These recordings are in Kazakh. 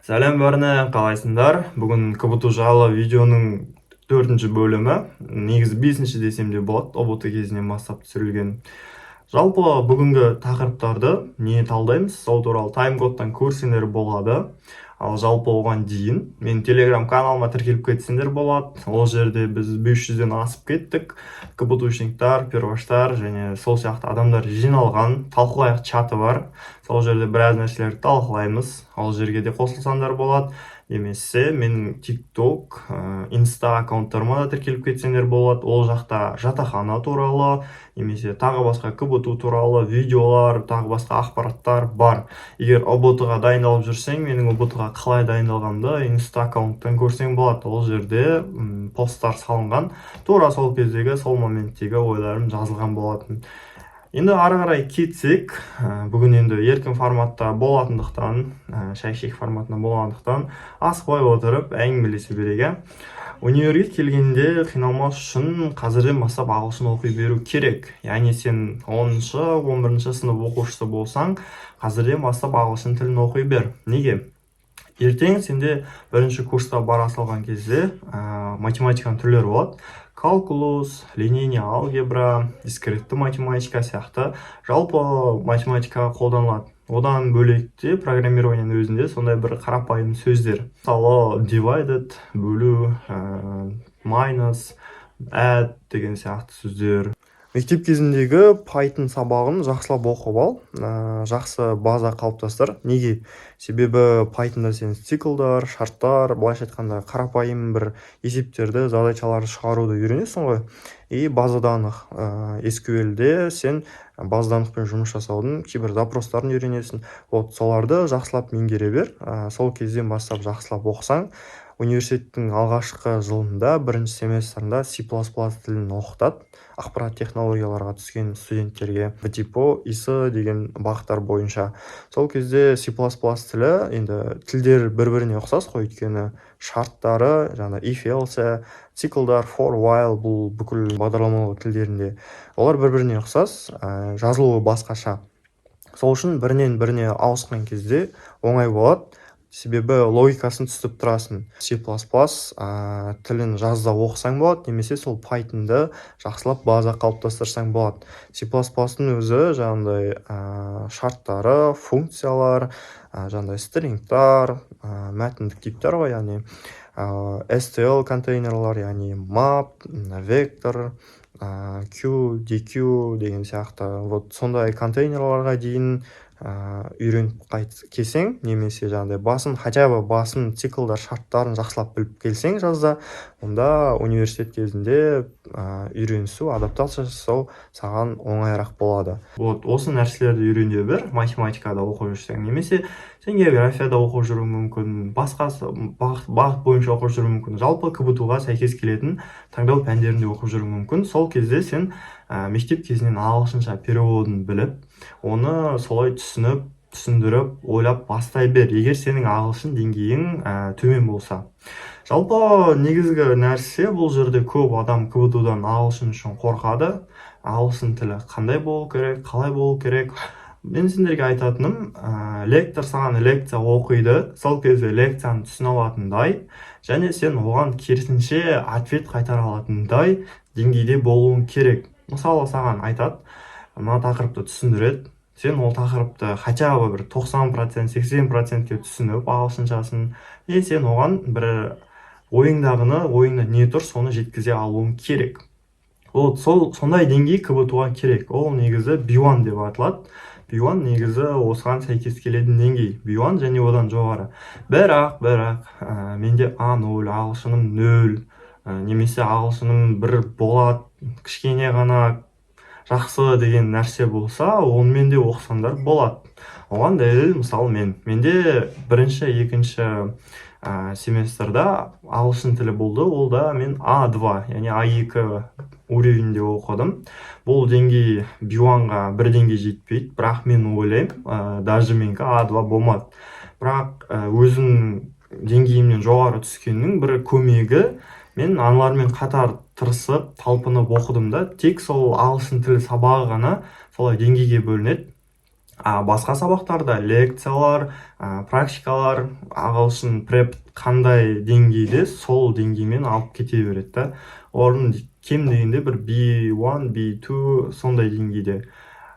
Сәлем бәріне, қалайсыңдар? Бүгін КБТУ жайлы видеоның төртінші бөлімі, негізі бесінші десем де болады, ҰБТ кезінен бастап түсірілген. Жалпы, бүгінгі тақырыптарды не талдаймыз, сол туралы тайм-кодтан көрсеңдер болады. Ал жалпы, оған дейін менің Телеграм каналыма тіркеліп кетсеңдер болады. Ол жерде біз 500-ден асып кеттік. КБТУшниктар, перваштар және сол сияқты адамдар жиналған «Талқылайық» чаты бар. Сол жерде біраз нәрселерді талқылаймыз. Ол жерге де қосылсаңдар болады немесе менің ТикТок, Инста аккаунттарыма да тіркеліп кетсеңдер болады. Ол жақта жатақхана туралы немесе тағы басқа КБТУ туралы видеолар, тағы басқа ақпараттар бар. Егер ҰБТ ға дайындалып жүрсең, менің ҰБТ ға қалай дайындалғанымды Инста аккаунттан көрсең болады. Ол жерде посттар салынған, тура сол кездегі, сол моменттегі ойларым жазылған болатын. Енді ары қарай кетсек, бүгін енді еркін форматта болатындықтан, шай ішейік форматында болғандықтан, асықпай отырып әңгімелесе берейік, иә. Универге келгенде қиналмас үшін қазірден бастап ағылшын оқи беру керек. Яғни сен 10-, 11-сынып оқушысы болсаң, қазірден бастап ағылшын тілін оқи бер. Неге? Ертең сенде бірінші курсқа бара салған кезде математиканың түрлері болады: калкулус, линейный алгебра, дискретті математика сияқты. Жалпы математикаға қолданылады. Одан бөлек те программированияның өзінде сондай бір қарапайым сөздер, мысалы, divided бөлу, minus, add деген сияқты сөздер. Мектеп кезіндегі Python сабағын жақсылап оқып ал, жақсы база қалыптастыр. Неге? Себебі Pythonда сен циклдар, шарттар, былайша айтқанда, қарапайым бір есептерді, задачаларды шығаруды үйренесің ғой. И база данных, SQL-де сен база данныхпен жұмыс жасаудың кейбір запростарын үйренесің. Вот соларды жақсылап меңгере бер. Сол кезден бастап жақсылап оқысаң, университеттің алғашқы жылында, бірінші семестрында C++ тілін оқытады ақпарат технологияларға түскен студенттерге, ВТИПО, ИС деген бағыттар бойынша. Сол кезде C++ тілі, енді тілдер бір біріне ұқсас қой, өйткені шарттары жаңағы if, else, циклдар, for, while, бұл бүкіл бағдарламалау тілдерінде, олар бір біріне ұқсас, жазылуы басқаша. Сол үшін бірінен біріне ауысқан кезде оңай болады, себебі логикасын түсініп тұрасың. C++ тілін жазда оқысаң болады немесе сол Pythonды жақсылап база қалыптастырсаң болады. C++-тың өзі жаңағындай шарттары, функциялар, жаңағыдай стрингтар, мәтіндік типтер ғой, яғни STL контейнерлар, яғни map, вектор, queue, deque деген сияқты. Вот сондай контейнерларға дейін үйреніп қайт келсең немесе жаңағыдай басын, хотя бы басын, циклдар, шарттарын жақсылап біліп келсең жазда, онда университет кезінде үйренісу, адаптация жасау саған оңайырақ болады. Вот осы нәрселерді үйрене бер математикада оқып жүрсең немесе сен географияда оқып жүруің мүмкін, басқа бағыт бойынша оқып жүруің мүмкін, жалпы КБТУ ға сәйкес келетін таңдау пәндерінде оқып жүруің мүмкін. Сол кезде сен мектеп кезінен ағылшынша переводын біліп, оны солай түсініп, түсіндіріп, ойлап бастай бер, егер сенің ағылшын деңгейің төмен болса. Жалпы, негізгі нәрсе бұл жерде көп адам КБТУ дан ағылшын үшін қорқады. Ағылшын тілі қандай болу керек, қалай болу керек? Мен сендерге айтатыным, лектор саған лекция оқиды, сол кезде лекцияны түсіне алатындай және сен оған керісінше ответ қайтара алатындай деңгейде болуың керек. Мысалы, саған айтады, мына тақырыпты түсіндіреді, сен ол тақырыпты хотя бы бір 90%, 80%-ке түсініп ағылшыншасын, и сен оған бір ойыңдағыны, ойыңда не тұр, соны жеткізе алуың керек. Вот сол сондай деңгей КБТУ ға керек. Ол негізі B1 деп аталады. B1 негізі осыған сәйкес келетін деңгей, B1 және одан жоғары. Бірақ менде А0, ағылшыным 0, немесе ағылшыным бір болады, кішкене ғана жақсы деген нәрсе болса, онымен де оқысаңдар болады. Оған дәлел, мысалы, менде бірінші, екінші семестрда ағылшын тілі болды. Ол да мен А2, яғни А2 уровеньде оқыдым. Бұл деңгей B1-ға бір деңгей жетпейді, бірақ мен ойлаймын, даже менікі А2 болмады, бірақ өзімнің деңгейімнен жоғары түскеннің бір көмегі, мен аналармен қатар тырысып, талпынып оқыдым да. Тек сол ағылшын тілі сабағы ғана солай деңгейге бөлінеді. А басқа сабақтарда лекциялар, практикалар, ағылшын преп қандай деңгейде, сол деңгеймен алып кете береді да. Олардың кем дегенде бір B1, B2 сондай деңгейде.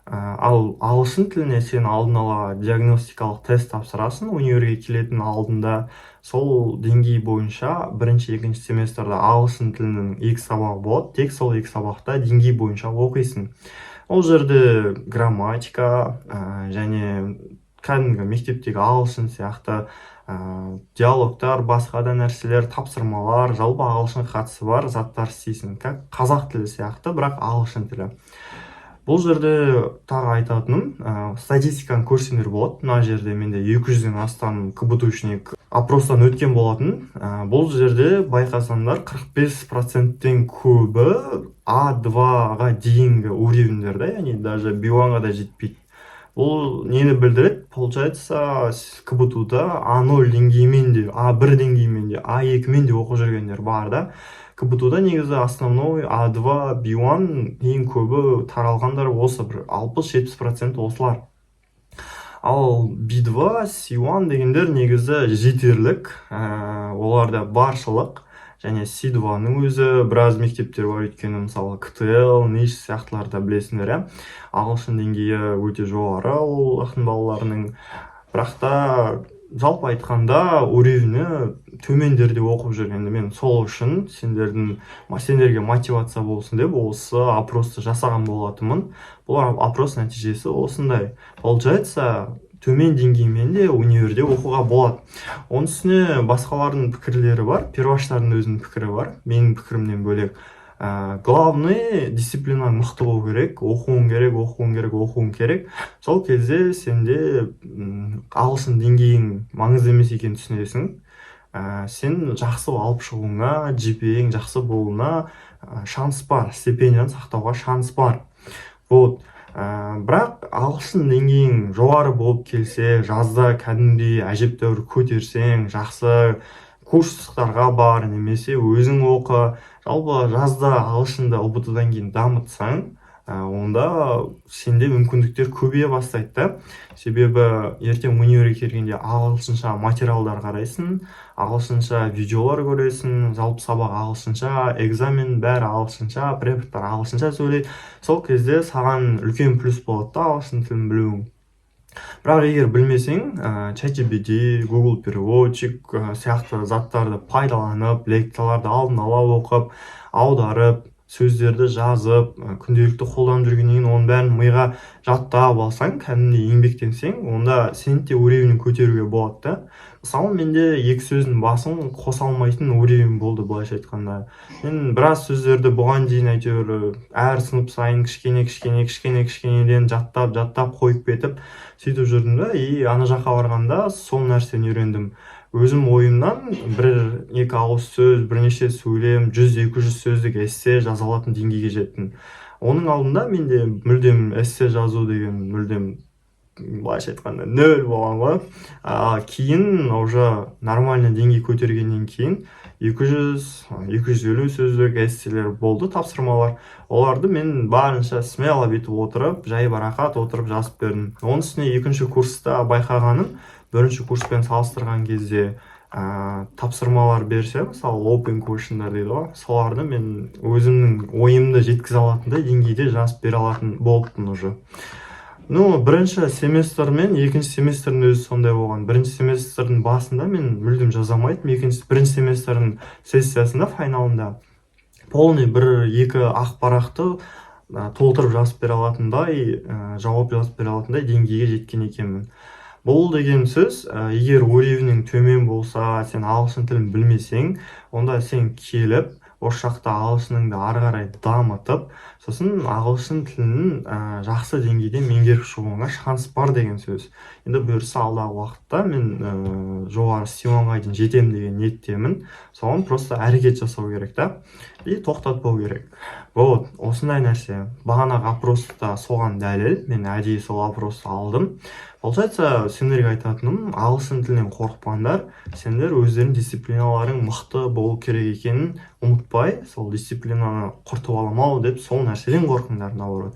Ал ағылшын тіліне сен алдын ала диагностикалық тест тапсырасың универге келетін алдында. Сол деңгей бойынша бірінші, екінші семестрда ағылшын тілінің екі сабағы болады. Тек сол екі сабақта деңгей бойынша оқисың. Ол жерде грамматика және кәдімгі мектептегі ағылшын сияқты диалогтар, басқа да нәрселер, тапсырмалар, жалпы ағылшынға қатысы бар заттар істейсің, как қазақ тілі сияқты, бірақ ағылшын тілі. Бұл жерде тағы айтатыным, статистиканы көрсеңдер болады. Мына жерде менде 200-ден астам КБТУшник опростан өткен болатын. Бұл жерде байқасаңдар, 45 проценттен көбі А2-ға дейінгі уровеньдер да, яғни даже B1-ға да жетпейді. Бұл нені білдіреді? Получается, КБТУ-да А0 деңгейімен де, А1 деңгейімен де, А2-мен де оқып жүргендер бар да. КБТУ-да негізі основной А2, B1 ең көбі таралғандар осы, бір 60-70% осылар. Ал B2, C1 дегендер негізі жетерлік, оларда баршылық. Және C2-ның өзі біраз мектептер бар, өйткені мысалы КТЛ, НИШ сияқтыларда білесіңдер, иә, ағылшын деңгейі өте жоғары ол жақтың балаларының. Бірақ та жалпы айтқанда, уровені төмендерде оқып жүр. Енді мен сол үшін сендерге мотивация болсын деп осы опросты жасаған болатынмын. Бұл опрос нәтижесі осындай. Получается, төмен деңгеймен де универде оқуға болады. Оның үстіне басқалардың пікірлері бар, перваштардың өзінің пікірі бар менің пікірімнен бөлек. Главный дисциплинаң мықты болу керек, оқуың керек, оқуың керек, оқуың керек. Сол кезде сенде ағылшын деңгейің маңызды емес екенін түсінесің. Сен жақсы алып шығуыңа, GPA-ң жақсы болуына шанс бар, стипендияны сақтауға шанс бар. Вот. Бірақ ағылшын деңгейің жоғары болып келсе, жазда кәдімгідей әжептәуір көтерсең, жақсы курстарға бар немесе өзің оқы, жалпы жазда ағылшынды ҰБТ дан кейін дамытсаң, онда сенде мүмкіндіктер көбейе бастайды да. Себебі ертең универге келгенде ағылшынша материалдар қарайсың, ағылшынша видеолар көресің, жалпы сабақ ағылшынша, экзамен бәрі ағылшынша, преподтар ағылшынша сөйлейді. Сол кезде саған үлкен плюс болады да ағылшын тілін білуің. Бірақ егер білмесең, ChatGPT, Google переводчик сияқты заттарды пайдаланып, лекцияларды алдын ала оқып, аударып, сөздерді жазып, күнделікті қолданып жүргеннен кейін оның бәрін миға жаттап алсаң, кәдімгідей еңбектенсең, онда сенің де уровенің көтеруге болады да. Мысалы, менде екі сөздің басын қоса алмайтын уровень болды. Былайша айтқанда, мен біраз сөздерді бұған дейін әйтеуір әр сынып сайын кішкене, кішкене, кішкене, кішкенеден жаттап, жаттап қойып кетіп, сөйтіп жүрдім да. И ана жаққа барғанда сол нәрсені үйрендім. Өзім ойымнан бір екі ауыз сөз, бірнеше сөйлем, 100-200 сөздік эссе жаза алатын деңгейге жеттім. Оның алдында менде мүлдем эссе жазу деген мүлдем, былайша айтқанда, нөл болған ғой. А кейін уже нормальный деңгей көтергеннен кейін 200-250 сөздік эсселер болды, тапсырмалар. Оларды мен барынша смело бүйтіп отырып, жайбарақат отырып жазып бердім. Оның үстіне екінші курста байқағаным, бірінші курспен салыстырған кезде, тапсырмалар берсе, мысалы, open question'дар дейді ғой, соларды мен өзімнің ойымды жеткізе алатындай деңгейде жазып бере алатын болыппын уже. Ну, бірінші семестр мен екінші семестрдің өзі сондай болған. Бірінші семестрдің басында мен мүлдем жаза алмайтынмын. Екінші, бірінші семестрдің сессиясында, финалында полный бір екі ақ парақты толтырып жазып бере алатындай, жауап жазып бере алатындай деңгейге жеткен екенмін. Бұл деген сөз, егер уровенің төмен болса, сен ағылшын тілін білмесең, онда сен келіп осы жақта ағылшыныңды ары қарай дамытып, сосын ағылшын тілін жақсы деңгейде меңгеріп шығуыңа шанс бар деген сөз. Енді бұйырса, алдағы уақытта мен жоғары C1-ға дейін жетемін деген ниеттемін. Соған просто әрекет жасау керек та и тоқтатпау керек. Вот осындай нәрсе. Бағанағы опрос та соған дәлел, мен әдейі сол опросты алдым. Получается, сендерге айтатыным: ағылшын тілінен қорықпаңдар. Сендер өздерің дисциплиналарың мықты болу керек екенін ұмытпай, сол дисциплинаны құртып аламын ау деп, сол нәрседен қорқыңдар, наоборот.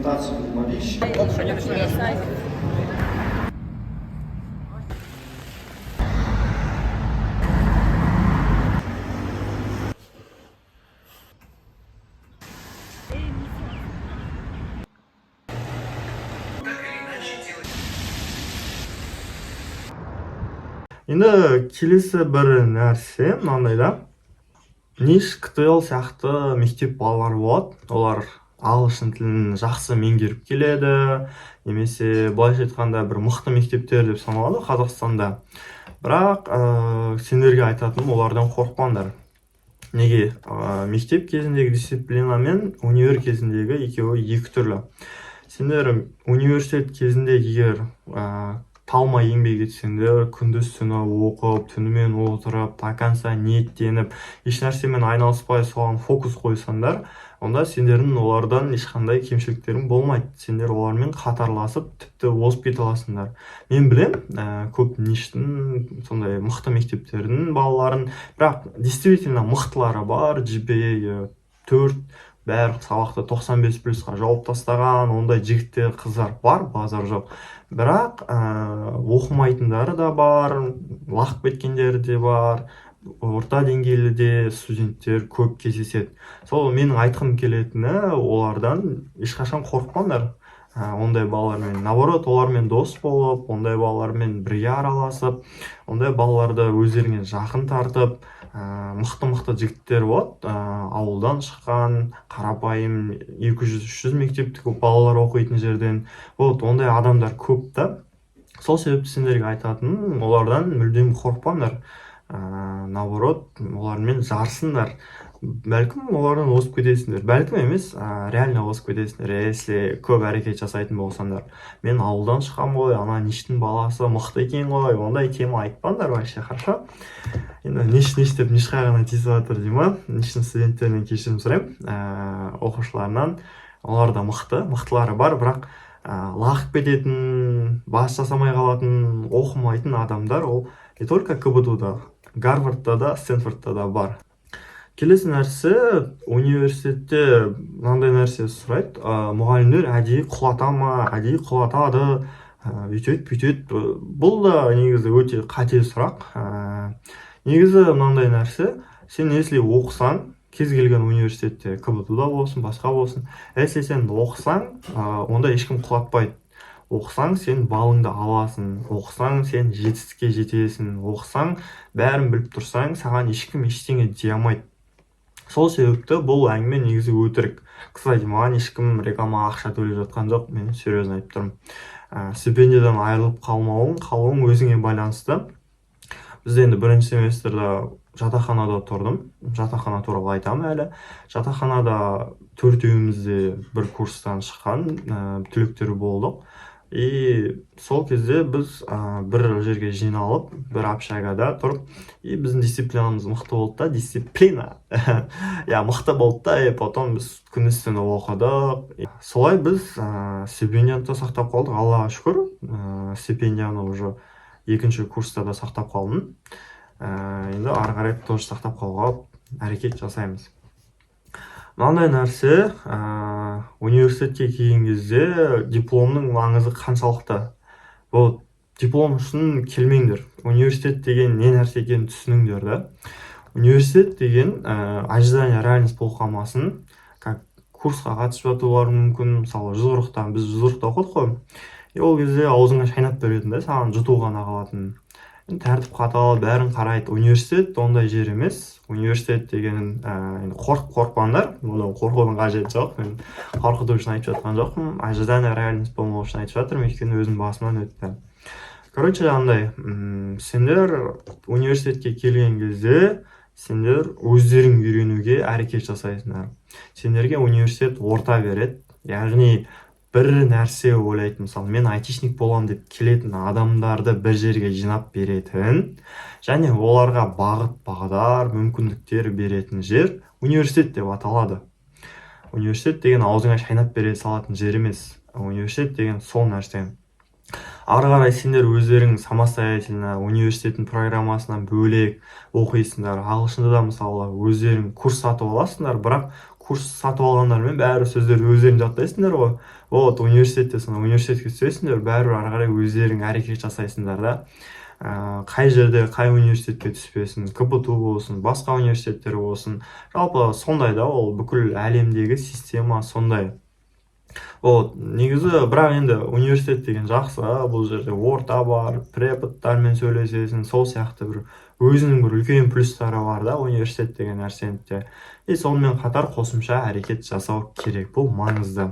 Презентацию Малищ. Енді келесі бір нәрсе мынандай да: НИШ, КТЛ сияқты мектеп балалары болады. Олар ағылшын тілін жақсы меңгеріп келеді немесе, былайша айтқанда, бір мықты мектептер деп саналады Қазақстанда. Бірақ сендерге айтатыным: олардан қорықпаңдар. Неге? Мектеп кезіндегі дисциплина мен универ кезіндегі екеуі екі түрлі. Сендер университет кезінде егер талмай еңбек етсеңдер, күндіз түні оқып, түнімен отырып, до конца ниеттеніп, ешнәрсемен айналыспай, соған фокус қойсаңдар, онда сендердің олардан ешқандай кемшіліктерің болмайды. Сендер олармен қатарласып, тіпті озып кете аласыңдар. Мен білем көп НИШтің, сондай мықты мектептердің балаларын, бірақ действительно мықтылары бар, GPA 4, барлық сабақты 95 плюсқа жауып тастаған ондай жігіттер, қыздар бар, базар жоқ. Бірақ оқымайтындары да бар, лағып кеткендері де бар, орта деңгейлі де студенттер көп кездеседі. Сол менің айтқым келетіні: олардан ешқашан қорықпаңдар. Ондай балалармен, наоборот, олармен дос болып, ондай балалармен бірге араласып, ондай балаларды өздеріңе жақын тартып, мықты мықты жігіттер болады, ауылдан шыққан, қарапайым 200-300 мектептік балалар оқитын жерден. Вот ондай адамдар көп та. Сол себепті сендерге айтатыным: олардан мүлдем қорықпаңдар, наоборот, олармен жарысыңдар. Бәлкім, олардан озып кетесіңдер, бәлкім емес, реально озып кетесіңдер, если көп әрекет жасайтын болсаңдар. «Мен ауылдан шыққанмын ғой, ана НИШтің баласы мықты екен ғой», ондай тема айтпаңдар вообще, хорошо? Енді НИШ, НИШ деп НИШқа ғана тиісіп жатыр дей ма. НИШтің студенттерінен кешірім сұраймын, оқушыларынан. Олар да мықты, мықтылары бар, бірақ лағып кететін, бас жасамай қалатын, оқымайтын адамдар ол не только КБТУ да, Гарвардта да, Стэнфордта да бар. Келесі нәрсе: университетте мынандай нәрсе сұрайды, мұғалімдер әдейі құлата ма, әдейі құлатады, өйтеді бүйтеді. Бұл да негізі өте қате сұрақ. Негізі мынандай нәрсе: сен если оқысаң, кез келген университетте, КБТУ да болсын, басқа болсын, если сен оқысаң, онда ешкім құлатпайды. Оқысаң, сен балыңды аласың, оқысаң, сен жетістікке жетесің, оқысаң, бәрін біліп тұрсаң, саған ешкім ештеңе дей алмайды. Сол себепті бұл әңгіме негізі өтірік. Кстати, маған ешкім реклама ақша төлеп жатқан жоқ, мен серьезно айтып тұрмын. Стипендиядан айырылып қалмауың, қалуың өзіңе байланысты. Бізде енді бірінші семестрда жатақханада тұрдым. Жатақхана туралы айтамын әлі. Жатақханада төртеуміз де бір курстан шыққан түлектер болдық. И сол кезде біз бір жерге жиналып, бір общагада тұрып, и біздің дисциплинамыз мықты болды да, дисциплина, иә, мықты болды да. И потом біз күндіз түні оқыдық. Солай біз стипендияны да сақтап қалдық, Аллаға шүкір. Стипендияны уже екінші курста да сақтап қалдым. Енді ары қарай тоже сақтап қалуға әрекет жасаймыз. Мынандай нәрсе: университетке келген кезде дипломның маңызы қаншалықты? Вот диплом үшін келмеңдер. Университет деген не нәрсе екенін түсініңдер да. Университет деген ожидание реальность болып қалмасын. Как курсқа қатысып жатуларың мүмкін. Мысалы, 140-тан, біз 140-та оқыдық қой, и ол кезде аузыңа шайнап беретін да, саған жұту ғана қалатын. Енді тәртіп қатал, бәрін қарайды. Университет ондай жер емес. Университет деген енді қорқып, қорықпаңдар, бұны қорқудың қажеті жоқ. Мен қорқыту үшін айтып жатқан жоқпын, ожидание реальность болмау үшін айтып жатырмын, өйткені өзім басымнан өтті. Короче, андай, сендер университетке келген кезде сендер өздерің үйренуге әрекет жасайсыңдар. Сендерге университет орта береді. Яғни бір нәрсе ойлайтын, мысалы, «мен айтишник боламын» деп келетін адамдарды бір жерге жинап беретін және оларға бағыт бағдар, мүмкіндіктер беретін жер университет деп аталады. Университет деген аузыңа шайнап бере салатын жер емес. Университет деген сол нәрсе. Ары қарай сендер өздерің самостоятельно университеттің программасынан бөлек оқисыңдар. Ағылшынды да, мысалы, өздерің курс сатып аласыңдар, бірақ Курс сатып алғандармен бәрі сөздерді өздерің жаттайсыңдар ғой. Вот университетте сонда университетке түсесіңдер, бәрібір ары қарай өздерің әрекет жасайсыңдар да. Қай жерде, қай университетке түспесін, КБТУ болсын, басқа университеттер болсын, жалпы сондай да, ол бүкіл әлемдегі система сондай. Вот негізі, бірақ енді университет деген жақсы, бұл жерде орта бар, преподтармен сөйлесесің, сол сияқты бір өзінің бір үлкен плюстары бар да университет деген нәрсенің де. И сонымен қатар қосымша әрекет жасау керек, бұл маңызды.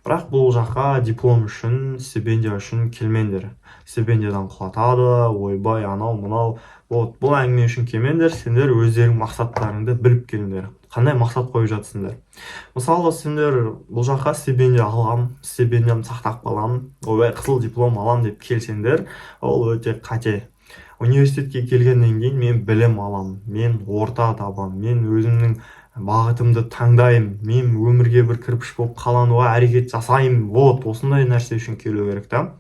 Бірақ бұл жаққа диплом үшін, стипендия үшін келмеңдер. Стипендиядан құлатады, ойбай, анау мынау, вот бұл әңгіме үшін келмеңдер. Сендер өздерің мақсаттарыңды біліп келіңдер, қандай мақсат қойып жатсыңдар. Мысалы, сендер бұл жаққа стипендия алам, стипендиямды сақтап қаламын, ойбай, қызыл диплом алам деп келсеңдер, ол өте қате. Университетке келгеннен кейін мен білім аламын, мен орта табамын, мен өзімнің бағытымды таңдаймын, мен өмірге бір кірпіш болып қалануға әрекет жасаймын. Вот осындай нәрсе үшін келу керек та.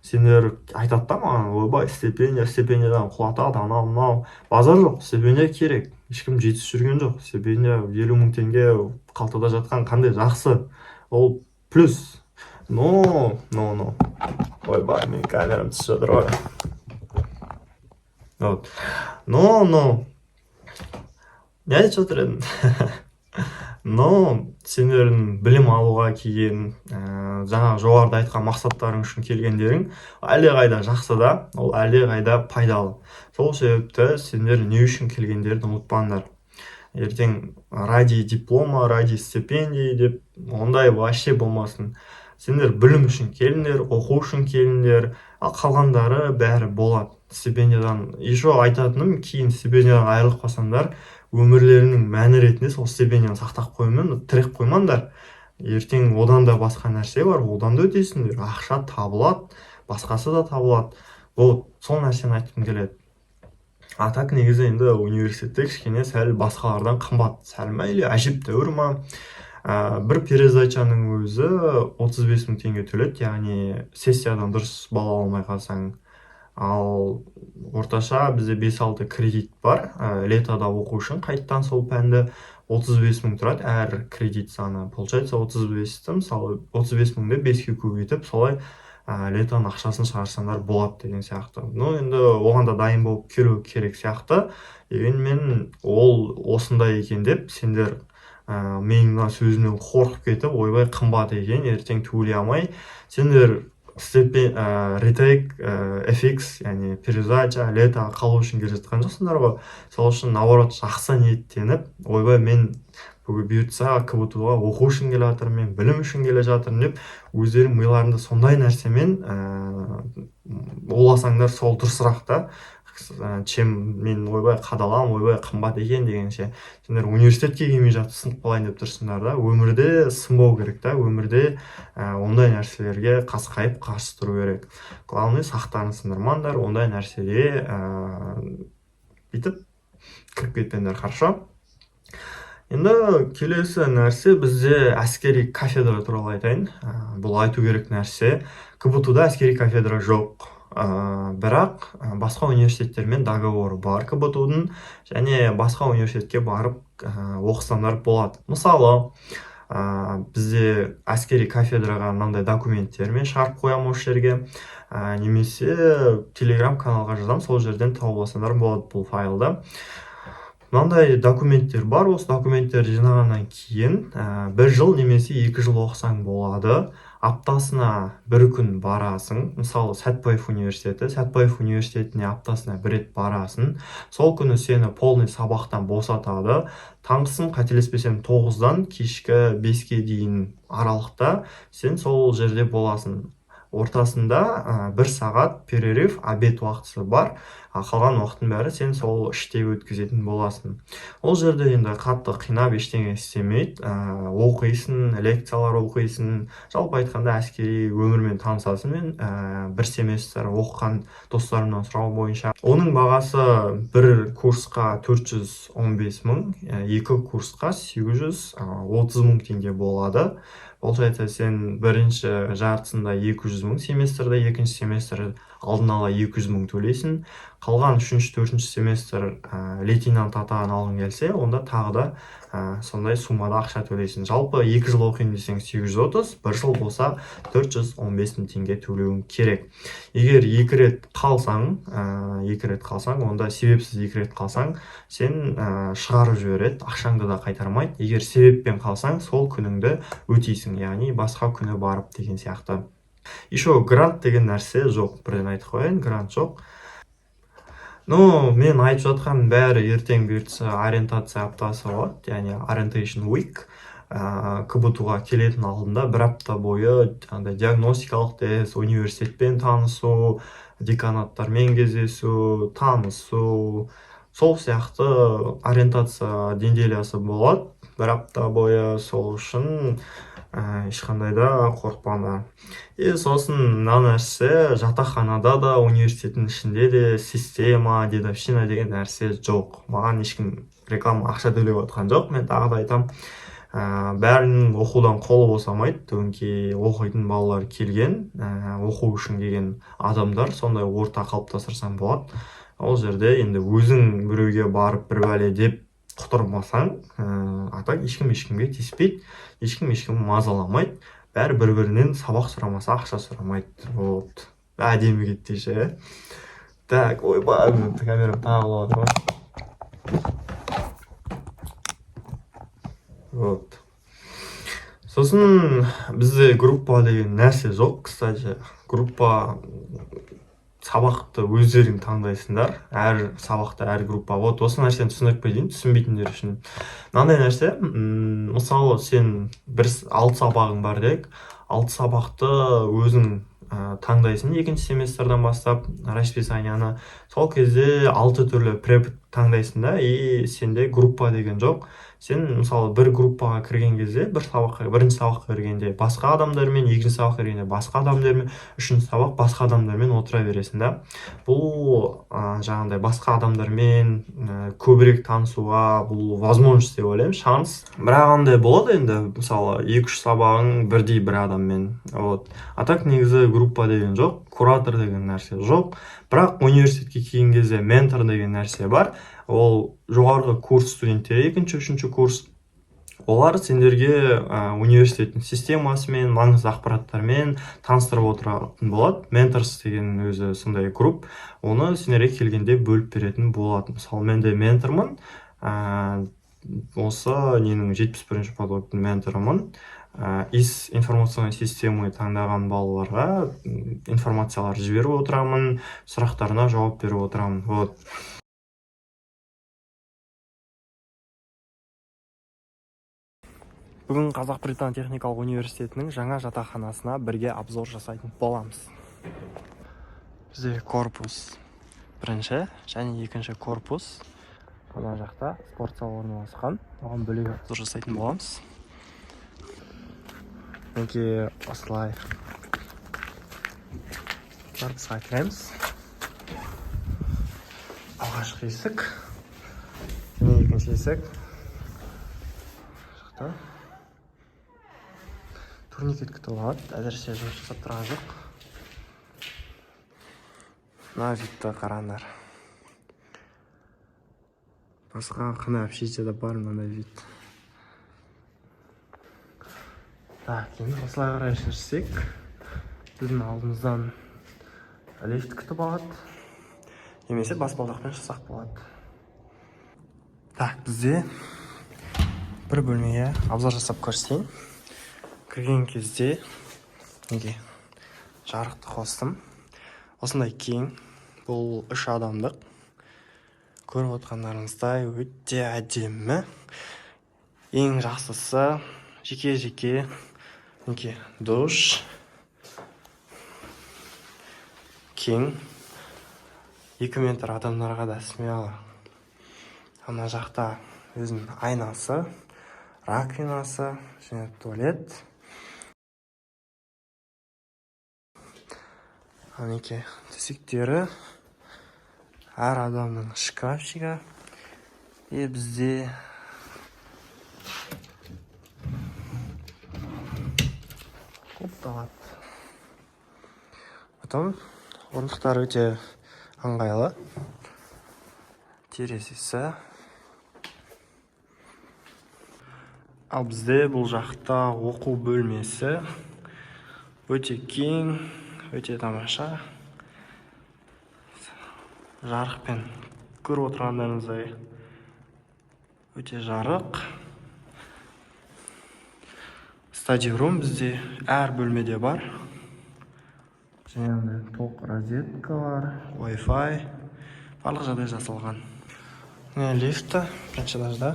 Сендер айтады да маған: «Ойбай, стипендия, стипендиядан құлатады, анау мынау базар жоқ, стипендия керек, ешкім жетісіп жүрген жоқ. Стипендия 50 000 теңге қалтада жатқан қандай жақсы, ол плюс. Но ойбай, менің камерам түсіп жатыр ғой. Вот, но не айтып жатыр едім? Но сендердің білім алуға келген, жаңағы жоғарыда айтқан мақсаттарың үшін келгендерің әлдеқайда жақсы да, ол әлдеқайда пайдалы. Сол себепті сендер не үшін келгендерін ұмытпаңдар. Ертең ради диплома, ради стипендии деп ондай вообще болмасын. Сендер білім үшін келіңдер, оқу үшін келіңдер, ал қалғандары бәрі болады. Стипендиядан еще айтатыным, кейін стипендиядан айырылып қалсаңдар, өмірлерінің мәні ретінде сол стипендияны сақтап қоймай, тіреп қоймаңдар. Ертең одан да басқа нәрсе бар, одан да өтесіңдер, ақша табылады, басқасы да табылады. Вот сол нәрсені айтқым келеді. А так негізі енді университетте кішкене сәл басқалардан қымбат сәл ма или әжептәуір ма, бір пересдачаның өзі 35 000 теңге төледі, яғни сессиядан дұрыс балл алмай қалсаң. Ал орташа бізде 5-6 кредит бар, летода оқу үшін қайтадан сол пәнді 35 000 тұрады әр кредит саны. Получается, 35-ті, мысалы, 35 000-ды беске көбейтіп, солай летоның ақшасын шығарсаңдар болады деген сияқты. Ну енді оған да дайын болып келу керек сияқты. Дегенмен ол осындай екен деп сендер менің мына сөзімнен қорқып кетіп, ойбай, қымбат екен, ертең төлей алмай, сендер retake, FX, яғни пересдача, лето қалу үшін келе жатқан жоқсыңдар ғой. Сол үшін, наоборот, жақсы ниеттеніп, ойбай, мен бүгін бұйыртса КБТУ ға оқу үшін келе жатырмын, мен білім үшін келе жатырмын деп өздерің миларыңда сондай нәрсемен ойласаңдар, сол дұрысырақ та, чем мен ойбай қадаламын, ойбай, қымбат екен дегенше. Сендер университетке келмей жатып сынып қалайын деп тұрсыңдар да. Өмірде сынбау керек та, өмірде ондай нәрселерге қасқайып қарсы тұру керек. Главный, сақтарын сындырмаңдар, ондай нәрсеге бүйтіп кіріп кетпеңдер, хорошо? Енді келесі нәрсе, бізде әскери кафедра туралы айтайын. Бұл айту керек нәрсе: КБТУ да әскери кафедра жоқ, бірақ басқа университеттермен договоры бар КБТУ-дың және басқа университетке барып оқысаңдар болады. Мысалы, бізде әскери кафедраға мынандай документтермен шығарып қоямын осы жерге, немесе телеграм каналға жазамын, сол жерден тауып алсаңдар болады бұл файлды. Мынандай документтер бар. Осы документтерді жинағаннан кейін бір жыл немесе 2 жыл оқысаң болады, аптасына бір күн барасың. Мысалы, Сәтбаев университеті, Сәтбаев университетіне аптасына бір рет барасың. Сол күні сені полный сабақтан босатады. Таңғысын, қателеспесем, 9-дан кешкі 5-ке дейін аралықта сен сол жерде боласың. Ортасында бір сағат перерыв, обед уақытысы бар, а қалған уақыттың бәрі сен сол іште өткізетін боласың. Ол жерде енді қатты қинап ештеңе істемейді, оқисың, лекциялар оқисың, жалпы айтқанда, әскери өмірмен танысасың. Мен бір семестр оқыған достарымнан сұрау бойынша, оның бағасы бір курсқа 415 мың, екі курсқа 830 мың теңге болады. Получается, сен бірінші жартысында 200 мың семестрде, екінші семестр Алдын ала 200 мың төлейсің. Қалған үшінші, төртінші семестр лейтенант атағын алғың келсе, онда тағы да сондай суммада ақша төлейсің. Жалпы 2 жыл оқимын десең, 830, бір жыл болса, 415 мың теңге төлеуің керек. Егер екі рет қалсаң, 2 рет қалсаң, онда себепсіз 2 рет қалсаң, сен шығарып жібереді, ақшаңды да қайтармайды. Егер себеппен қалсаң, сол күніңді өтейсің, яғни басқа күні барып деген сияқты. Еще грант деген нәрсе жоқ, бірден айтып қояйын, грант жоқ. Ну, мен айтып жатқан бәрі ертең, бұйыртса, ориентация аптасы болады, яғни orientation week. КБТУ ға келетін алдында бір апта бойы жаңағыдай диагностикалық тест, университетпен танысу, деканаттармен кездесу, танысу, сол сияқты ориентация неделясы болады бір апта бойы. Сол үшін ешқандай да қорықпаңдар. И сосын мына нәрсе: жатақханада да, университеттің ішінде де система, дедовщина деген нәрсе жоқ. Маған ешкім реклама, ақша төлеп жатқан жоқ, мен тағы да айтамын. Бәрінің оқудан қолы босамайды, өңкей оқитын балалар келген, оқу үшін келген адамдар. Сондай орта қалыптастырсаң болады. Ол жерде енді өзің біреуге барып бір бәле деп құтырмасаң, а так ешкім ешкімге тиіспейді, ешкім ешкім мазаламайды, бәрі бір бірінен сабақ сұрамаса, ақша сұрамайды. Вот әдемі кетті ше. Так, ойбай, камерам тағы құлап жатыр ғой. Вот, сосын бізде группа деген нәрсе жоқ. Кстати, группа, сабақты өздерің таңдайсыңдар, әр сабақты, әр группа. Вот осы нәрсені түсіндіріп кетейін түсінбейтіндер үшін. Мынандай нәрсе: мысалы, сен бір алты сабағың бар дейік, алты сабақты өзің таңдайсың екінші семестрден бастап расписанияны. Сол кезде алты түрлі препод таңдайсың да, и сенде группа деген жоқ. Сен, мысалы, бір группаға кірген кезде, бір сабаққа, бірінші сабаққа кіргенде басқа адамдармен, екінші сабаққа кіргенде басқа адамдармен, үшінші сабақ басқа адамдармен отыра бересің да. Бұл жаңағындай басқа адамдармен көбірек танысуға бұл возможность деп ойлаймын, шанс. Бірақ андай болады енді, мысалы, екі үш сабағың бірдей бір адаммен. Вот, а так негізі группа деген жоқ, куратор деген нәрсе жоқ. Бірақ университетке келген кезде ментор деген нәрсе бар. Ол жоғарғы курс студенттері, екінші, үшінші курс. Олар сендерге университеттің системасымен, маңызды ақпараттармен таныстырып отыратын болады. Mentors деген өзі сондай групп, оны сендерге келгенде бөліп беретін болады. Мысалы, мен де ментормын, осы ненің, 71-бірінші потоктың менторымын. ИС, информационный системы таңдаған балаларға информациялар жіберіп отырамын, сұрақтарына жауап беріп отырамын. Вот. Бүгін Қазақ Британ техникалық университетінің жаңа жатақханасына бірге обзор жасайтын боламыз. Бізде корпус бірінші және екінші корпус, ана жақта спорт зал орналасқан, оған бөлек обзор жасайтын боламыз. Мінекей, осылай корпусқа кіреміз. Алғашқы есік және екінші есік жақта турникет күтіп алады, әзірше жұмыс жасап тұрған жоқ. Мына видті қараңдар, басқа қандай общежитияда бар мынандай вид? Так, енді осылай қарай жүрсек, біздің алдымыздан лифт күтіп алады немесе баспалдақпен шықсақ болады. Так, бізде бір бөлмеге обзор жасап көрсетейін. Кірген кезде неге жарықты қостым. Осындай кең, бұл үш адамдық. Көріп отқандарыңыздай, өте әдемі. Ең жақсысы, жеке жеке мінекей душ, кең, 2 метр адамдарға да смело. Ана жақта өзінің айнасы, раковинасы және туалет. Мінекей төсектері, әр адамның шкафчигі. И бізде құлыпталады. Потом Орындықтар өте ыңғайлы. Терезесі. Ал бізде бұл жақта оқу бөлмесі өте кең, өте тамаша. Жарықпен көріп отырғандарыңыздай өте жарық. Study room бізде әр бөлмеде бар. Және андай тоқ розеткалар, Wi-Fi, барлық жағдай жасалған. Міне лифті бірінші этажда.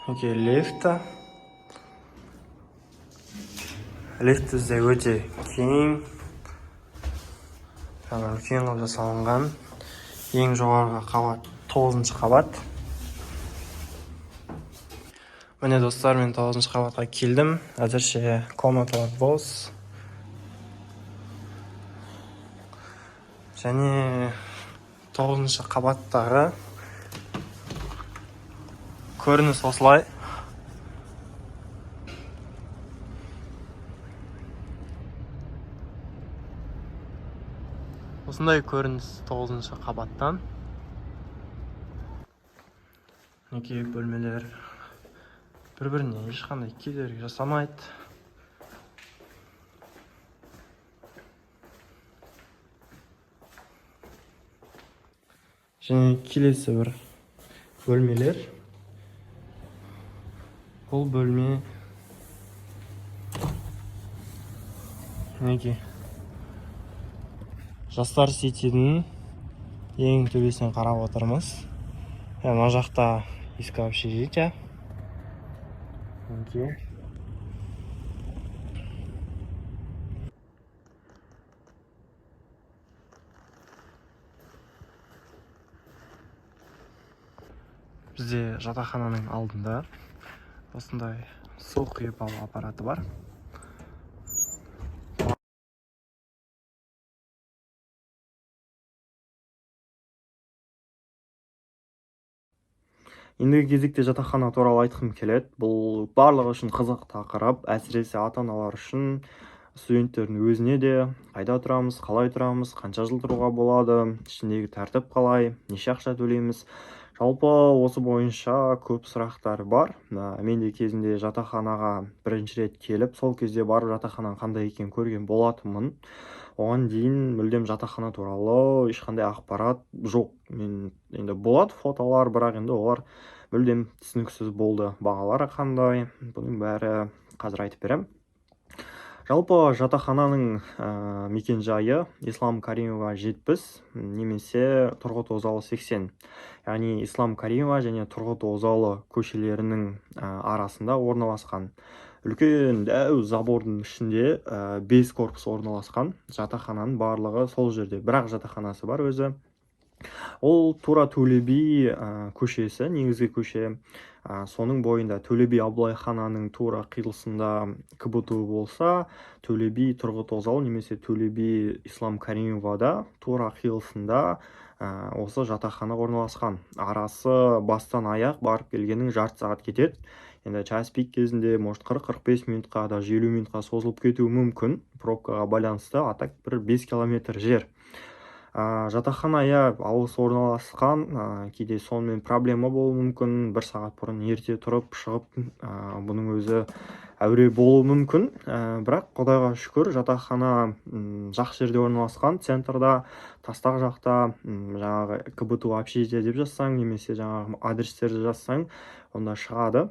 Окей, лифті. Лифт бізде өте кең, жаңа үлкен қылып жасалынған. Ең жоғарғы қабат 9-шы қабат. Міне достар, мен 9-шы қабатқа келдім. Әзірше комнаталар бос. Және 9-шы қабаттағы көрініс осылай. Осындай көрініс 9-шы қабаттан. Мінекей бөлмелер бір-біріне ешқандай кедергі жасамайды. Және келесі бір бөлмелер. Бұл бөлме мінекей Жастар Ситидің ең төбесінен қарап отырмыз. Мына жақта ескі общежитие. Мінекей. Бізде жатақхананың алдында осындай су құйып алу аппараты бар. Ендігі кезекте жатақхана туралы айтқым келеді. Бұл барлығы үшін қызық тақырып, әсіресе ата-аналар үшін, студенттердің өзіне де қайда тұрамыз, қалай тұрамыз, қанша жыл тұруға болады, ішіндегі тәртіп қалай, неше ақша төлейміз. Жалпы осы бойынша көп сұрақтар бар. Мен де кезінде жатақханаға бірінші рет келіп, сол кезде барып жатақхананың қандай екенін көрген болатынмын. Оған дейін мүлдем жатақхана туралы ешқандай ақпарат жоқ. Мен енді болады фотолар, бірақ енді олар мүлдем түсініксіз болды. Бағалары қандай, бұның бәрі қазір айтып беремін. Жалпы жатақхананың мекенжайы Ислам Каримова 70 немесе Тұрғыт Озалы 80. Яғни Ислам Каримова және Тұрғыт Озалы көшелерінің арасында орналасқан. Үлкен дәу забордың ішінде 5 корпус орналасқан. Жатақхананың барлығы сол жерде. Бірақ жатақханасы бар өзі. Ол тура Төле би көшесі, негізгі көше. Соның бойында Төле би Абылайхананың тура қиылысында КБТУ болса, Төле би Тұрғыт Озалы немесе Төле би Ислам Каримовада тура қиылысында осы жатақхана орналасқан. Арасы бастан аяқ барып келгенің жарты сағат кетеді. Енді час пик кезінде, может, қырық-қырық бес минутқа, даже елу минутқа созылып кетуі мүмкін. Пробкаға байланысты, а так бір 5 километр жер. Жатақхана, иә, алыс орналасқан, кейде сонымен проблема болуы мүмкін. Бір сағат бұрын ерте тұрып шығып, бұның өзі әуре болуы мүмкін. Бірақ Құдайға шүкір, жатақхана жақсы жерде орналасқан, центрда, Тастақ жақта, жаңағы КБТУ общежитие деп жазсаң, немесе жаңағы адрестерді жазсаң, онда шығады.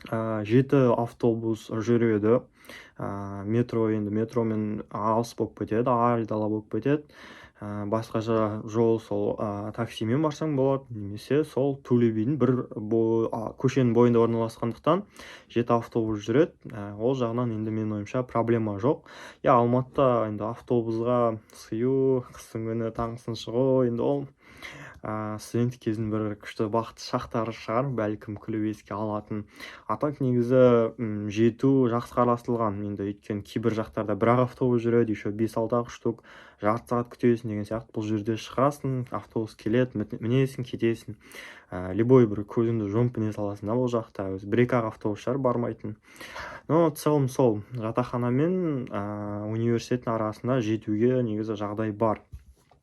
7 автобус жүреді. Метро енді метромен алыс болып кетеді, айдала болып кетеді. Басқаша жол сол, таксимен барсаң болады, немесе сол Төле бидің бір көшенің бойында орналасқандықтан 7 автобус жүреді. Ол жағынан енді менің ойымша проблема жоқ. Я, Алматыда енді автобусға сыю, қыстың күні таңғысын шығу, енді ол, Студенттік кездің бір күшті бақытты шақтары шығар, бәлкім, күліп еске алатын. А так негізі жету жақсы қарастырылған енді, өйткені кейбір жақтарда бір ақ автобус жүреді, еще бес алты ақ штук, жарты сағат күтесің деген сияқты. Бұл жерде шығасың, автобус келеді, мінесің, кетесің. Любой бір көзіңді жұмып міне саласың да. Бұл жақта өзі бір екі ақ автобус шығар бармайтын. Но в целом сол жатақхана мен университеттің арасында жетуге негізі жағдай бар.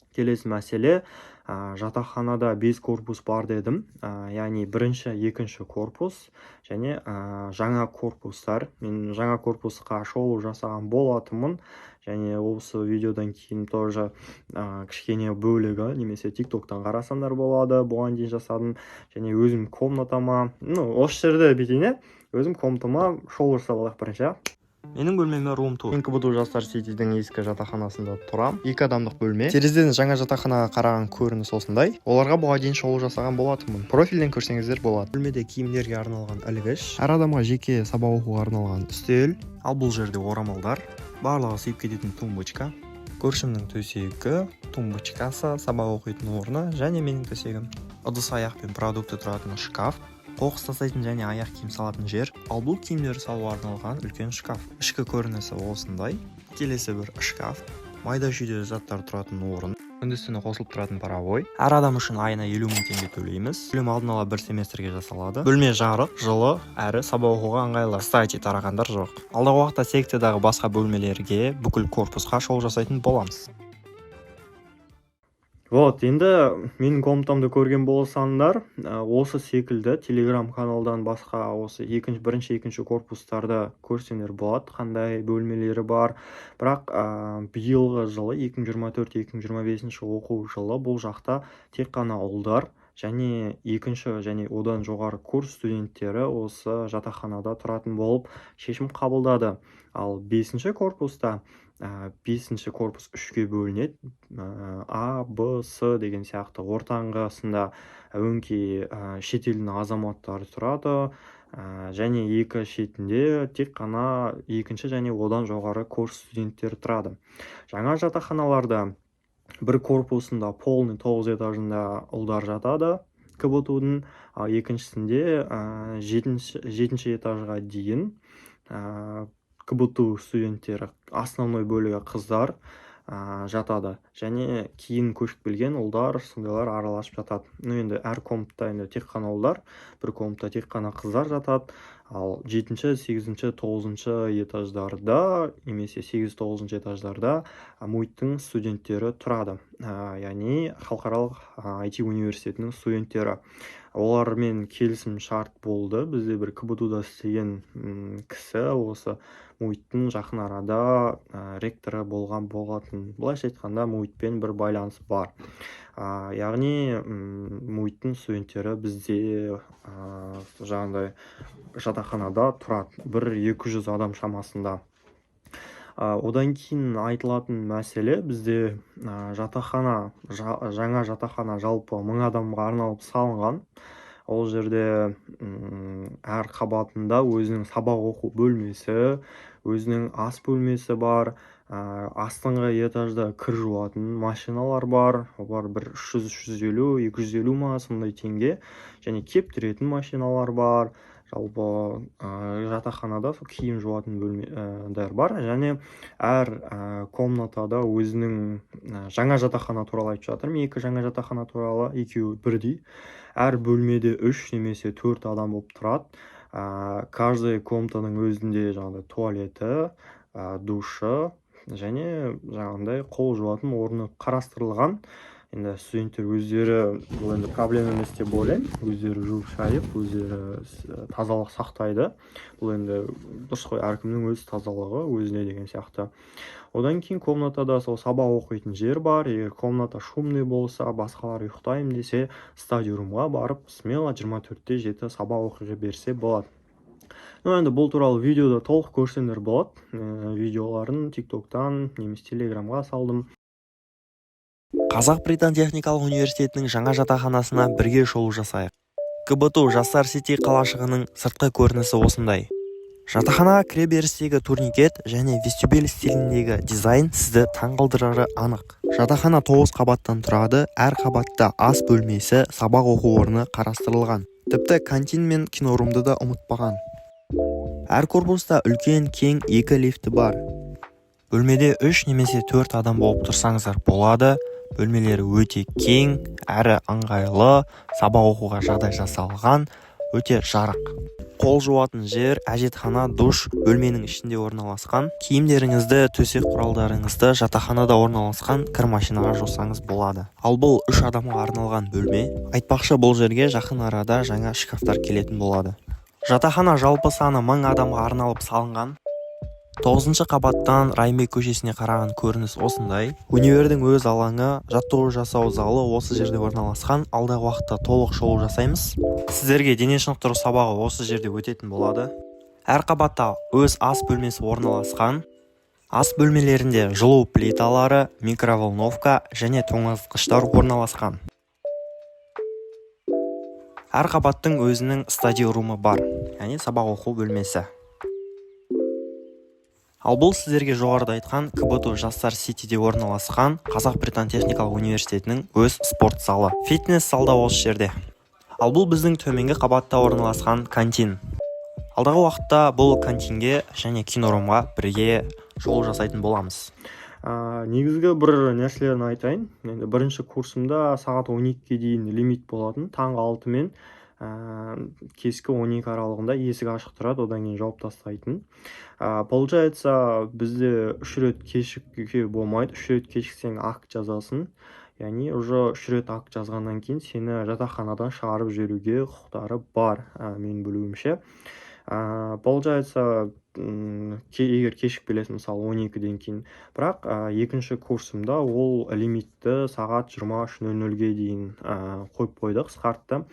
Келесі мәселе: жатақханада бес корпус бар дедім, яғни бірінші, екінші корпус және жаңа корпустар. Мен жаңа корпусқа шолу жасаған болатынмын және осы видеодан кейін тоже кішкене бөлігі немесе Тик Токтан қарасаңдар болады, бұған дейін жасадым. Және өзім комнатама, ну, осы жерде бүйтейін, иә, өзім комнатама шолу жасап алайық бірінші, иә. Менің бөлмеме рум тур. Мен КБТУ Жастар Ситидің ескі жатақханасында тұрамын. Екі адамдық бөлме. Терезеден жаңа жатақханаға қараған көрініс осындай. Оларға бұған дейін шолу жасаған болатынмын, профильден көрсеңіздер болады. Бөлмеде киімдерге арналған ілгіш, әр адамға жеке сабақ оқуға арналған үстел, ал бұл жерде орамалдар, барлығы сыйып кететін тумбочка, көршімнің төсегі, тумбочкасы, сабақ оқитын орны және менің төсегім, ыдыс аяқ пен продукты тұратын шкаф, қоқыс тастайтын және аяқ киім салатын жер, ал бұл киімдерді салуға арналған үлкен шкаф. Ішкі көрінісі осындай. Келесі бір шкаф, майда шүйде заттар тұратын орын, күндіз түні қосылып тұратын паровой. Әр адам үшін айына 50 000 теңге төлейміз. Төлем алдын ала бір семестрге жасалады. Бөлме жарық, жылы әрі сабақ оқуға ыңғайлы. Кстати, тарақандар жоқ. Алдағы уақытта секциядағы басқа бөлмелерге, бүкіл корпусқа шолу жасайтын боламыз. Вот енді менің комнатамды көрген болсаңдар, осы секілді Телеграм каналдан басқа осы екінші, бірінші, екінші корпустарды көрсеңдер болады, қандай бөлмелері бар. Бірақ биылғы жылы, 2024-2025 оқу жылы, бұл жақта тек қана ұлдар және екінші және одан жоғары курс студенттері осы жатақханада тұратын болып шешім қабылдады. Ал бесінші корпуста, бесінші корпус үшке бөлінеді: А, Б, С деген сияқты. Ортаңғысында өңкей шетелдің азаматтары тұрады, және екі шетінде тек қана екінші және одан жоғары курс студенттері тұрады. Жаңа жатақханаларда бір корпусында, полный тоғыз этажында ұлдар жатады КБТУ-дың, ал екіншісінде жетінші этажға дейін КБТУ студенттері, основной бөлігі қыздар жатады және кейін көшіп келген ұлдар, сондайлар араласып жатады. Ну, енді әр комнатта енді тек қана ұлдар, бір комнатта тек қана қыздар жатады. Ал жетінші, сегізінші, тоғызыншы этаждарда немесе сегіз, тоғызыншы этаждарда МУИТ-тің студенттері тұрады, яғни халықаралық IT университетінің студенттері. Олармен келісім шарт болды. Бізде бір КБТУ-да істеген кісі осы МУИТ-тің жақын арада ректоры болған болатын. Былайша айтқанда, МУИТ-пен бір байланыс бар, яғни МУИТ-тің студенттері бізде жаңағыдай жатақханада тұрады, бір 200 адам шамасында. Одан кейін айтылатын мәселе: бізде жатақхана, жаңа жатақхана жалпы 1000 адамға арналып салынған. Ол жерде әр қабатында өзінің сабақ оқу бөлмесі, өзінің ас бөлмесі бар. Астыңғы этажда кір жуатын машиналар бар, олар бір 300, 350, 250 ма, сондай теңге, және кептіретін машиналар бар. Жалпы жатақханада сол киім жуатын бөлмелер бар және әр комнатада өзінің, жаңа жатақхана туралы айтып жатырмын, екі жаңа жатақхана туралы, екеуі бірдей. Әр бөлмеде үш немесе төрт адам болып тұрады. Каждый комнатаның өзінде жаңағыдай туалеті, душы және жаңағындай қол жуатын орны қарастырылған. Енді студенттер өздері, бұл енді проблема емес деп ойлаймын, өздері жуып шайып, өздері тазалық сақтайды. Бұл енді дұрыс қой, әркімнің өз тазалығы өзіне деген сияқты. Одан кейін комнатада сол сабақ оқитын жер бар. Егер комната шумный болса, басқалар ұйықтаймын десе, study room ға барып, смело 24/7 сабақ оқи берсе болады. Ну, енді бұл туралы видеода толық көрсеңдер болады, видеоларын Тик Токтан немесе Телеграмға салдым. Қазақ Британ техникалық университетінің жаңа жатақханасына бірге шолу жасайық. КБТУ Жастар Сити қалашығының сыртқы көрінісі осындай. Жатақханаға кіре берістегі турникет және вестибюль стиліндегі дизайн сізді таңғалдырары анық. Жатақхана тоғыз қабаттан тұрады. Әр қабатта ас бөлмесі, сабақ оқу орны қарастырылған. Тіпті кантин мен кинорумды да ұмытпаған. Әр корпуста үлкен, кең екі лифті бар. Бөлмеде үш немесе төрт адам болып тұрсаңыздар болады. Бөлмелері өте кең әрі ыңғайлы, сабақ оқуға жағдай жасалған, өте жарық. Қол жуатын жер, әжетхана, душ бөлменің ішінде орналасқан. Киімдеріңізді, төсек құралдарыңызды жатақханада орналасқан кір машинаға жусаңыз болады. Ал бұл үш адамға арналған бөлме. Айтпақшы, бұл жерге жақын арада жаңа шкафтар келетін болады. Жатақхана жалпы саны 1000 адамға арналып салынған. Тоғызыншы қабаттан Райымбек көшесіне қараған көрініс осындай. Универдің өз алаңы, жаттығу жасау залы осы жерде орналасқан. Алдағы уақытта толық шолу жасаймыз. Сіздерге дене шынықтыру сабағы осы жерде өтетін болады. Әр қабатта өз ас бөлмесі орналасқан. Ас бөлмелерінде жылу плиталары, микроволновка және тоңазытқыштар орналасқан. Әр қабаттың өзінің study room ы бар, яғни сабақ оқу бөлмесі. Ал бұл сіздерге жоғарыда айтқан КБТУ Жастар Ситиде орналасқан Қазақ Британ техникалық университетінің өз спорт залы, фитнес зал да осы жерде. Ал бұл біздің төменгі қабатта орналасқан кантин. Алдағы уақытта бұл кантинге және кинорумға бірге шолу жасайтын боламыз. Негізгі бір нәрселерін айтайын. Енді бірінші курсымда сағат 12-ге дейін лимит болатын. Таңғы 6 мен кешкі 12 аралығында есік ашық тұрады, одан кейін жауып тастайтын. Получается, бізде үш рет кешікуге болмайды. Үш рет кешіксең, акт жазасың, яғни уже үш рет акт жазғаннан кейін сені жатақханадан шығарып жіберуге құқықтары бар, менің білуімше. Получается, егер кешігіп келесің, мысалы, 12-ден кейін. Бірақ екінші курсымда ол лимитті сағат 23:00-ге дейін қойып қойды, қысқартты.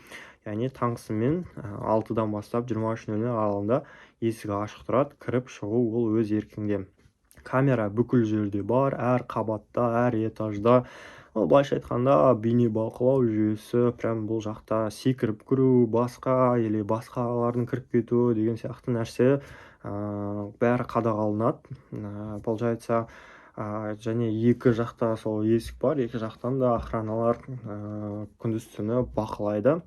Яғни таңғысымен 6-дан бастап 23:00 аралығында есігі ашық тұрады, кіріп шығу ол өз еркіңде. Камера бүкіл жерде бар, әр қабатта, әр этажда. Ол, былайша айтқанда, бейнебақылау жүйесі. Прям бұл жақта секіріп кіру, басқа или басқалардың кіріп кетуі деген сияқты нәрсе, бәрі қадағаланады. Получается, және екі жақта сол есік бар, екі жақтан да охраналар күндіз түні бақылайды.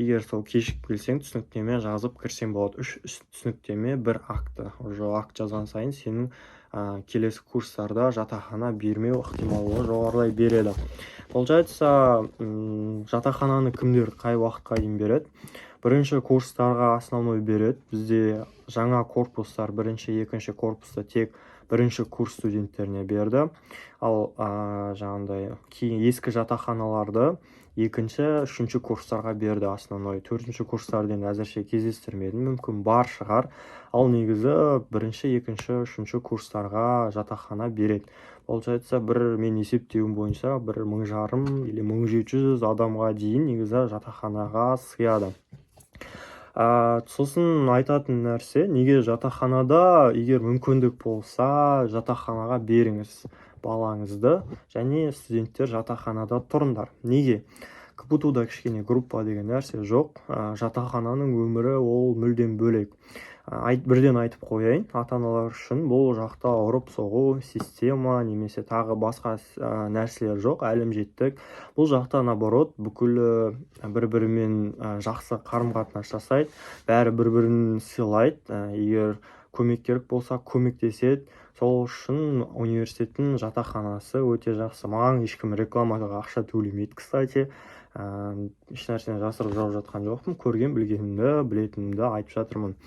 Егер сол кешігіп келсең, түсініктеме жазып кірсең болады. Үш түсініктеме, бір акті. Уже акт жазған сайын сенің келесі курстарда жатақхана бермеу ықтималдығы жоғарылай береді. Получается, жатақхананы кімдер қай уақытқа дейін береді? Бірінші курстарға основной береді. Бізде жаңа корпустар, бірінші, екінші корпуста тек бірінші курс студенттеріне берді. Ал жаңағындай кейін ескі жатақханаларды екінші, үшінші курстарға берді основной. Төртінші курстарды енді әзірше кездестірмедім, мүмкін, бар шығар. Ал негізі бірінші, екінші, үшінші курстарға жатақхана береді. Получается, бір мен есептеуім бойынша, бір 1500 или 1700 адамға дейін негізі жатақханаға сыяды. Сосын айтатын нәрсе: неге жатақханада? Егер мүмкіндік болса, жатақханаға беріңіз балаңызды және студенттер, жатақханада тұрыңдар. Неге? КБТУ-да кішкене группа деген нәрсе жоқ. Жатақхананың өмірі ол мүлдем бөлек. Бірден айтып қояйын, ата аналар үшін бұл жақта ұрып соғу система немесе тағы басқа нәрселер жоқ, әлімжеттік. Бұл жақта, наоборот, бүкіл бір бірімен жақсы қарым қатынас жасайды, бәрі бір бірін сыйлайды, егер көмек керек болса, көмектеседі. Сол үшін университеттің жатақханасы өте жақсы. Маған ешкім рекламаға ақша төлемейді, кстати. Ешнәрсені жасырып жауып жатқан жоқпын, көрген білгенімді, білетінімді айтып жатырмын.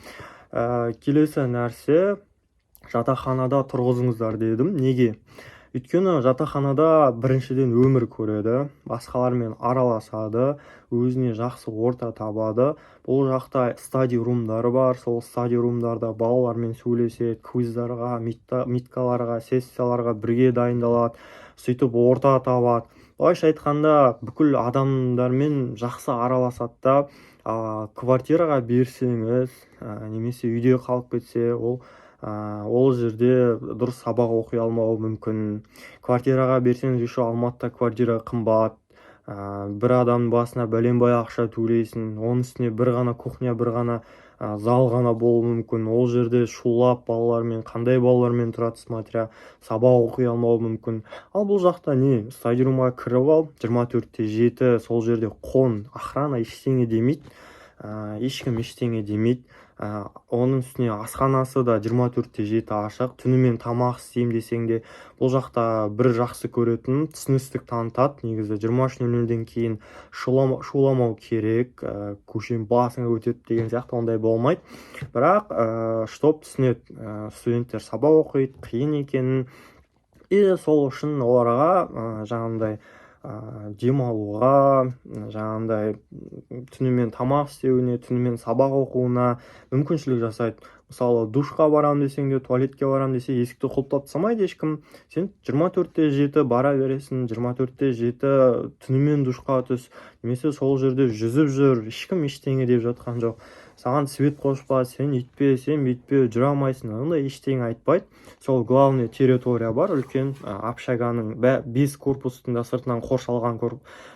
Келесі нәрсе: жатақханада тұрғызыңыздар дедім. Неге? Өйткені жатақханада біріншіден өмір көреді, басқалармен араласады, өзіне жақсы орта табады. Бұл жақта study room дары бар, сол study room дарда балалармен сөйлеседі, квиздарға, мидкаларға, сессияларға бірге дайындалады, сөйтіп орта табады. Былайша айтқанда, бүкіл адамдармен жақсы араласады да. Квартираға берсеңіз немесе үйде қалып кетсе, ол жерде дұрыс сабақ оқи алмауы мүмкін. Квартираға берсеңіз, еще Алматыда квартира қымбат, бір адамның басына бәленбай ақша төлейсің, оның үстіне бір ғана кухня, бір ғана Зал ғана болуы мүмкін. Ол жерде шулап балалармен, қандай балалармен тұрады, смотря, сабақ оқи алмауы мүмкін. Ал бұл жақта не, study room ға кіріп ал, 24/7 сол жерде қон, охрана ештеңе демейді, ешкім ештеңе демейді. Оның үстіне асханасы да 24/7 ашық. Түнімен тамақ істеймін десең де, бұл жақта бір жақсы көретінім, түсіністік танытады. Негізі 23:00-ден кейін шуламау керек, көшенің басыңа өтеді деген сияқты ондай болмайды. Бірақ чтоб түсінеді, студенттер сабақ оқиды, қиын екенін, и сол үшін оларға жаңағындай демалуға, жаңағындай түнімен тамақ істеуіне, түнімен сабақ оқуына мүмкіншілік жасайды. Мысалы, душқа барамын десең де, туалетке барамын десе, есікті құлыптап тастамайды ешкім. Сен 24/7 бара бересің, 24/7 түнімен душқа түс немесе сол жерде жүзіп жүр, ешкім ештеңе деп жатқан жоқ. Саған свет қоспа, сен үйтпе, сен бүйтпе, жүре алмайсың, ондай ештеңе айтпайды. Сол главный территория бар үлкен, общаганың бес корпустың да сыртынан қоршалған.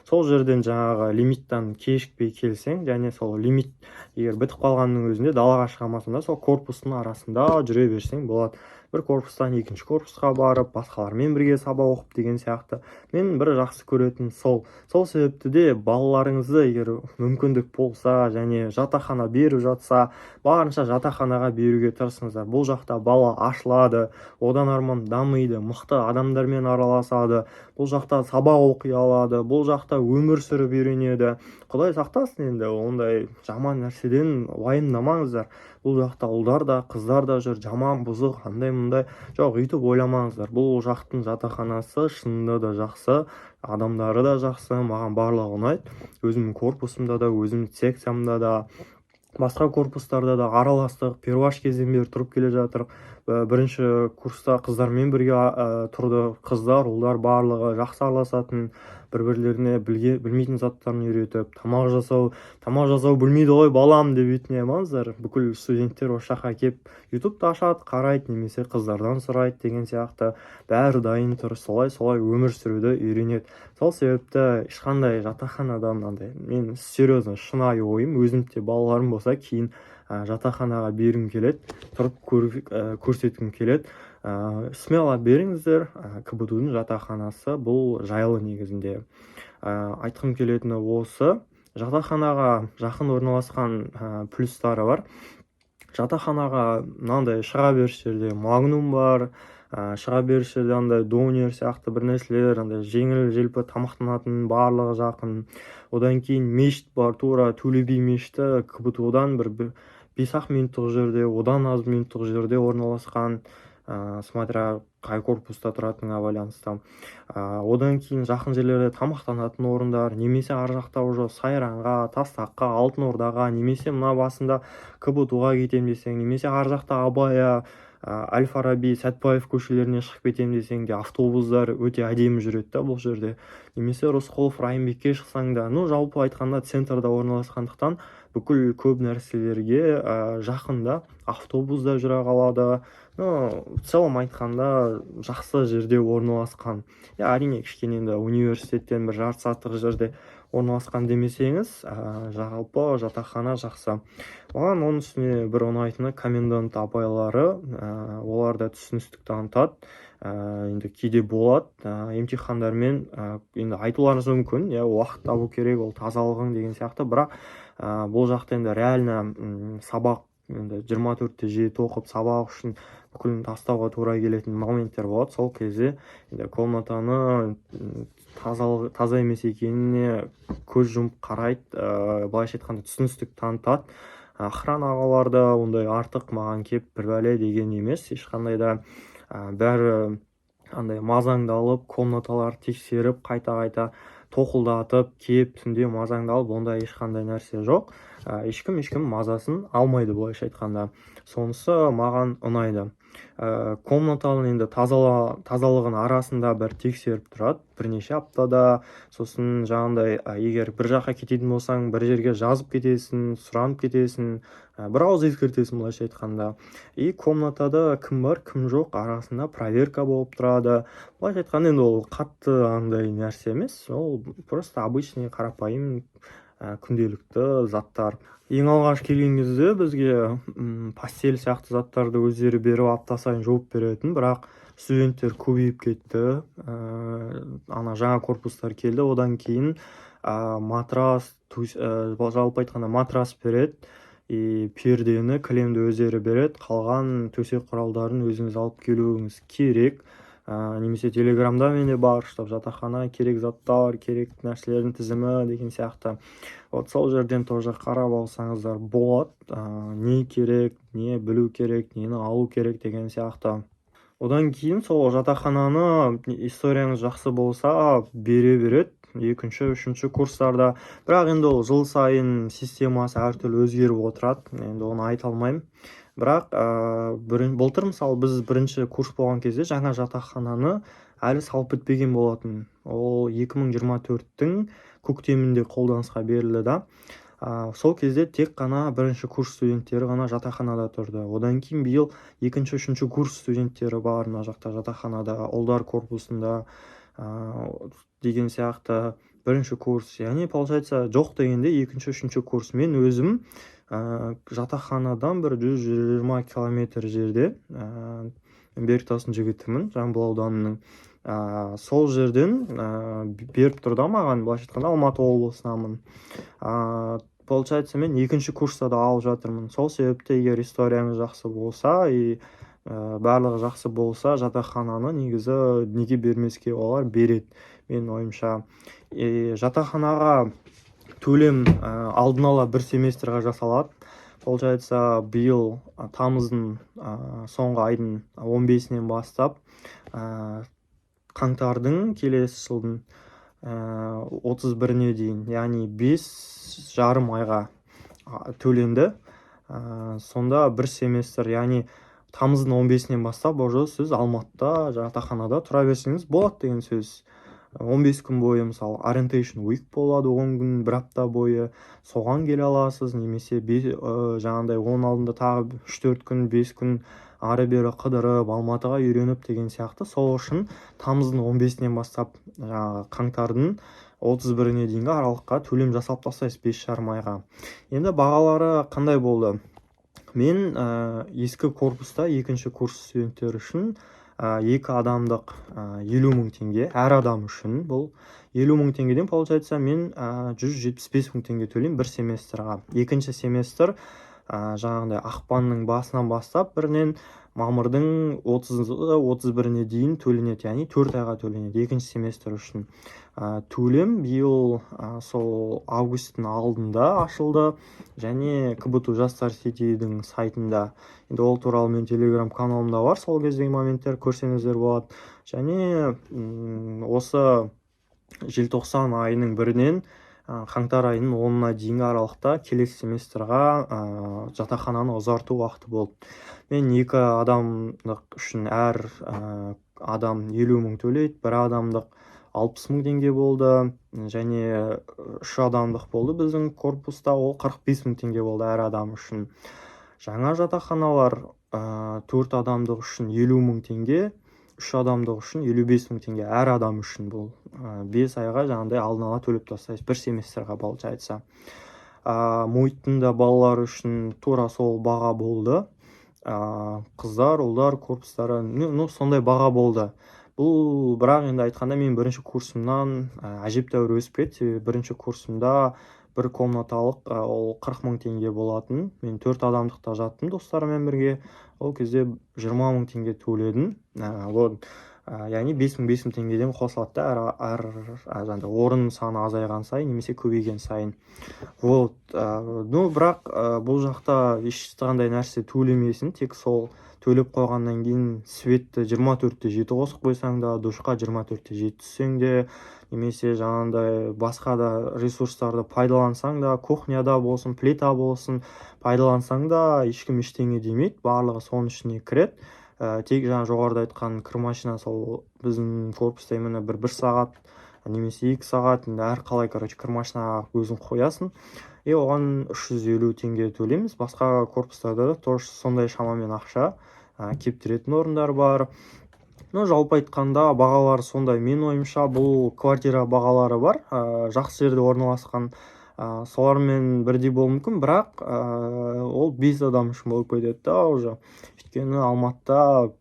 Сол жерден жаңағы лимиттан кешікпей келсең және сол лимит егер бітіп қалғанның өзінде далаға шыға алмасаң да, сол корпустың арасында жүре берсең болады, бір корпустан екінші корпусқа барып, басқалармен бірге сабақ оқып деген сияқты. Мен бір жақсы көретінім сол. Сол себепті де балаларыңызды, егер мүмкіндік болса және жатақхана беріп жатса, барынша жатақханаға беруге тырысыңыздар. Бұл жақта бала ашылады, одан арман дамиды, мықты адамдармен араласады, бұл жақта сабақ оқи алады, бұл жақта өмір сүріп үйренеді. Құдай сақтасын енді, ондай жаман нәрседен уайымдамаңыздар. Бұл жақта ұлдар да, қыздар да жүр, жаман, бұзық, андай мындай жоқ, өйтіп ойламаңыздар. Бұл жақтың жатақханасы шынында да жақсы, адамдары да жақсы, маған барлығы ұнайды. Өзімнің корпусымда да, өзімнің секциямда да, басқа корпустарда да араластық, перваш кезден бері тұрып келе жатырық. Бірінші курста қыздармен бірге тұрды. Қыздар, ұлдар барлығы жақсы араласатын, бір бірлеріне білмейтін заттарын үйретіп, тамақ жасау білмейді ғой балам деп өйтіне алмаңыздар. Бүкіл студенттер осы жаққа келіп, Ютубты ашады, қарайды немесе қыздардан сұрайды деген сияқты, бәрі дайын тұр. Солай солай өмір сүруді үйренеді. Сол себепті ешқандай жатақханадан андай, мен серьезно, шынайы ойым, өзімде де балаларым болса, кейін жатақханаға бергім келеді, тұрып көрсеткім келеді. Смело беріңіздер, КБТУ-дың жатақханасы бұл жайлы негізінде. Айтқым келетіні осы. Жатақханаға жақын орналасқан плюстары бар. Жатақханаға мынандай шыға беріс жерде Магнум бар, шыға беріс жерде андай донер сияқты бір нәрселер, андай жеңіл желпі тамақтанатын барлығы жақын. Одан кейін мешіт бар, тура Төле би мешіті КБТУ-дан бір 5 ақ минуттық жерде, одан аз минуттық жерде орналасқан, смотря қай корпуста тұратыныңа байланысты. Одан кейін жақын жерлерде тамақтанатын орындар немесе ар жақта уже Сайранға, Тастаққа, Алтын Ордаға немесе мына басында КБТУ-ға кетемін десең, немесе ар жақта Абая, Әл Фараби, Сәтбаев көшелеріне шығып кетемін десең де, автобустар өте әдемі жүреді да бұл жерде. Немесе Рысқұлов, Райымбекке шықсаң да, ну, жалпы айтқанда, центрда орналасқандықтан, бүкіл көп нәрселерге жақын да, автобус да жүре қалады. Ну, в целом айтқанда, жақсы жерде орналасқан. Иә, әрине, кішкене енді университеттен бір жарты сағаттық жерде орналасқан демесеңіз, жалпы жатақхана жақсы маған. Оның үстіне бір ұнайтыны, комендант апайлары, олар да түсіністік танытады. Енді кейде болады, емтихандармен енді айтуларыңыз мүмкін, иә, уақыт табу керек, ол тазалығың деген сияқты. Бірақ бұл жақта енді реально сабақ енді 24/7 оқып, сабақ үшін бүкілін тастауға тура келетін моменттер болады. Сол кезде енді комнатаны таза емес екеніне көз жұмып қарайды, былайша айтқанда, түсіністік танытады. Охрана ағалар да ондай артық маған келіп бір бәле деген емес ешқандай да. Бәрі андай мазаңды алып, комнаталарды тексеріп, қайта қайта тоқылдатып келіп, түнде мазаңды алып, ондай ешқандай нәрсе жоқ. Ешкім ешкім мазасын алмайды, былайша айтқанда. Сонысы маған ұнайды. Комнатаның енді тазалығын арасында бір тексеріп тұрады бірнеше аптада. Сосын жаңағындай, егер бір жаққа кететін болсаң, бір жерге жазып кетесің, сұранып кетесің, бір ауыз ескертесің, былайша айтқанда. И комнатада кім бар, кім жоқ, арасында проверка болып тұрады. Былайша айтқанда, енді ол қатты андай нәрсе емес, ол просто обычный, қарапайым. Күнделікті заттар. Ең алғаш келген кезде бізге постель сияқты заттарды өздері беріп, апта сайын жуып беретін. Бірақ студенттер көбейіп кетті, ана жаңа корпустар келді. Одан кейін матрас, жалпы айтқанда, матрас береді и пердені, кілемді өздері береді. Қалған төсек құралдарын өзіңіз алып келуіңіз керек. Немесе Телеграмда менде бар, чтобы жатақхана керек заттар, керек нәрселердің тізімі деген сияқты. Вот сол жерден тоже қарап алсаңыздар болады, не керек, не білу керек, нені алу керек деген сияқты. Одан кейін сол жатақхананы историяңыз жақсы болса, бере береді екінші, үшінші курстарда. Бірақ енді ол жыл сайын системасы әртүрлі өзгеріп отырады, енді оны айта алмаймын. Бірақ былтыр, мысалы, біз бірінші курс болған кезде жаңа жатақхананы әлі салып бітпеген болатын. Ол 2024-тің көктемінде қолданысқа берілді да. Сол кезде тек қана бірінші курс студенттері ғана жатақханада тұрды. Одан кейін биыл екінші, үшінші курс студенттері бар мына жақта жатақханада, ұлдар корпусында деген сияқты. Бірінші курс, яғни получается, жоқ дегенде екінші, үшінші курс. Мен өзім жатақханадан бір 120 километр жерде, Беріктаудың жігітімін, Жамбыл ауданының, сол жерден беріп тұр да маған. Былайша айтқанда, Алматы облысынанмын. Получается, мен екінші курста да алып жатырмын. Сол себепті егер историяңыз жақсы болса и барлығы жақсы болса, жатақхананы негізі неге бермеске, олар береді менің ойымша. И жатақханаға төлем алдын ала бір семестрға жасалады. Получается, биыл тамыздың соңғы айдың 15-інен бастап қаңтардың, келесі жылдың 31-іне дейін, яғни 5,5 айға төленді. Сонда бір семестр, яғни тамыздың 15-інен бастап уже сіз Алматыда жатақханада тұра берсеңіз болады деген сөз. 15 күн бойы, мысалы, orientation week болады, 10 күн, бір апта бойы, соған келе аласыз. Немесе жаңағындай оның алдында тағы 3-4 күн, 5 күн ары бері қыдырып, Алматыға үйреніп деген сияқты. Сол үшін тамыздың 15-інен бастап жаңағы қаңтардың 31-іне дейінгі аралыққа төлем жасалып тастайсыз 5,5 айға. Енді бағалары қандай болды? Мен ескі корпуста екінші курс студенттері үшін екі адамдық 50 000 теңге әр адам үшін. Бұл 50 000 теңгеден, получается, мен 175 000 теңге төлеймін бір семестрға. Екінші семестр жаңағындай ақпанның басынан бастап, бірінен мамырдың 30-ы, 31-іне дейін төленеді, яғни 4 айға төленеді екінші семестр үшін. Төлем биыл сол августтың алдында ашылды және КБТУ Жастар Ситидің сайтында. Енді ол туралы мен Телеграм каналымда бар, сол кездегі моменттер көрсеңіздер болады. Және осы желтоқсан айының 1-інен қаңтар айының 10-ына дейінгі аралықта келесі семестрға жатақхананы ұзарту уақыты болды. Мен екі адамдық үшін әр адам 50 000 төлейді, бір адамдық 60 000 теңге болды және үш адамдық болды біздің корпуста, ол 45 000 теңге болды әр адам үшін. Жаңа жатақханалар төрт адамдық үшін 50 000 теңге, үш адамдық үшін 55 000 теңге әр адам үшін. Бұл 5 айға жаңағыдай алдын ала төлеп тастайсыз, бір семестрға, получается. МУИТ-тің да балалары үшін тура сол баға болды. Қыздар, ұлдар корпустары, ну, сондай баға болды бұл. Бірақ енді айтқанда, мен бірінші курсымнан әжептәуір өсіп кетті, себебі бірінші курсымда бір комнаталық ол 40 000 теңге болатын. Мен төрт адамдықта жаттым достарыммен бірге, ол кезде 20 000 теңге төледім. Вот, яғни 5000, 5000 теңгеден қосылады да әр жаңағыдай орын саны азайған сайын немесе көбейген сайын. Вот, ну, бірақ бұл жақта ешқандай нәрсе төлемейсің, тек сол төлеп қойғаннан кейін светті 24/7 қосып қойсаң да, душқа 24/7 түссең де, немесе жаңағындай басқа да ресурстарды пайдалансаң да, кухняда болсын, плита болсын, пайдалансаң да, ешкім ештеңе демейді, барлығы соның ішіне кіреді. Тек жаңа жоғарыда айтқан кір машина сол біздің корпуста именно бір сағат немесе 2 сағат, енді әр қалай, короче, кір машинаға өзің қоясың и оған 350 теңге төлейміз. Басқа корпустарда да тоже сондай шамамен ақша. Кептіретін орындар бар. Ну, жалпы айтқанда, бағалары сондай. Менің ойымша, бұл квартира бағалары бар жақсы жерде орналасқан. Солармен бірдей болуы мүмкін, бірақ ол бес адам үшін болып кетеді да уже. Өйткені Алматыда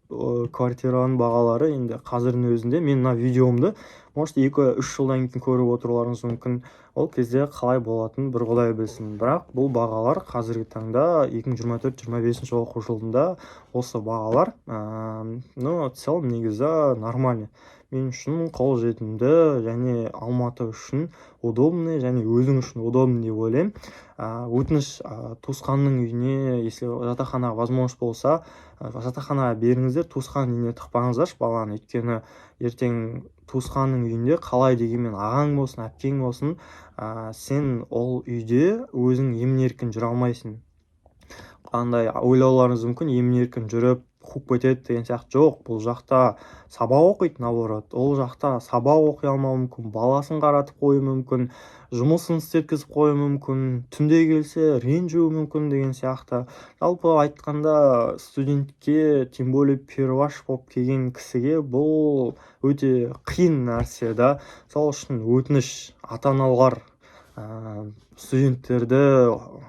квартираның бағалары енді қазірдің өзінде, мен мына видеомды, может, 2-3 жылдан кейін көріп отыруларыңыз мүмкін, ол кезде қалай болатынын бір құдай білсін. Бірақ бұл бағалар қазіргі таңда, 2024-25 оқу жылында осы бағалар, ну, в целом негізі нормально, мен үшін қолжетімді және Алматы үшін удобный, және өзің үшін удобный деп ойлаймын. Өтініш, туысқанның үйіне, если жатақханаға возможность болса, жатақханаға беріңіздер, туысқанның үйіне тықпаңыздаршы баланы. Өйткені ертең туысқанның үйінде қалай дегенмен ағаң болсын, әпкең болсын, сен ол үйде өзің емін еркін жүре алмайсың. Андай ойлауларыңыз мүмкін, емін еркін жүріп қуып кетеді деген сияқты. Жоқ, бұл жақта сабақ оқиды, наоборот, ол жақта сабақ оқи алмауы мүмкін, баласын қаратып қоюы мүмкін, жұмысын істеткізіп қоюы мүмкін, түнде келсе ренжуі мүмкін деген сияқты. Жалпы айтқанда, студентке, тем более перваш болып келген кісіге бұл өте қиын нәрсе да. Сол үшін өтініш, ата аналар, студенттерді,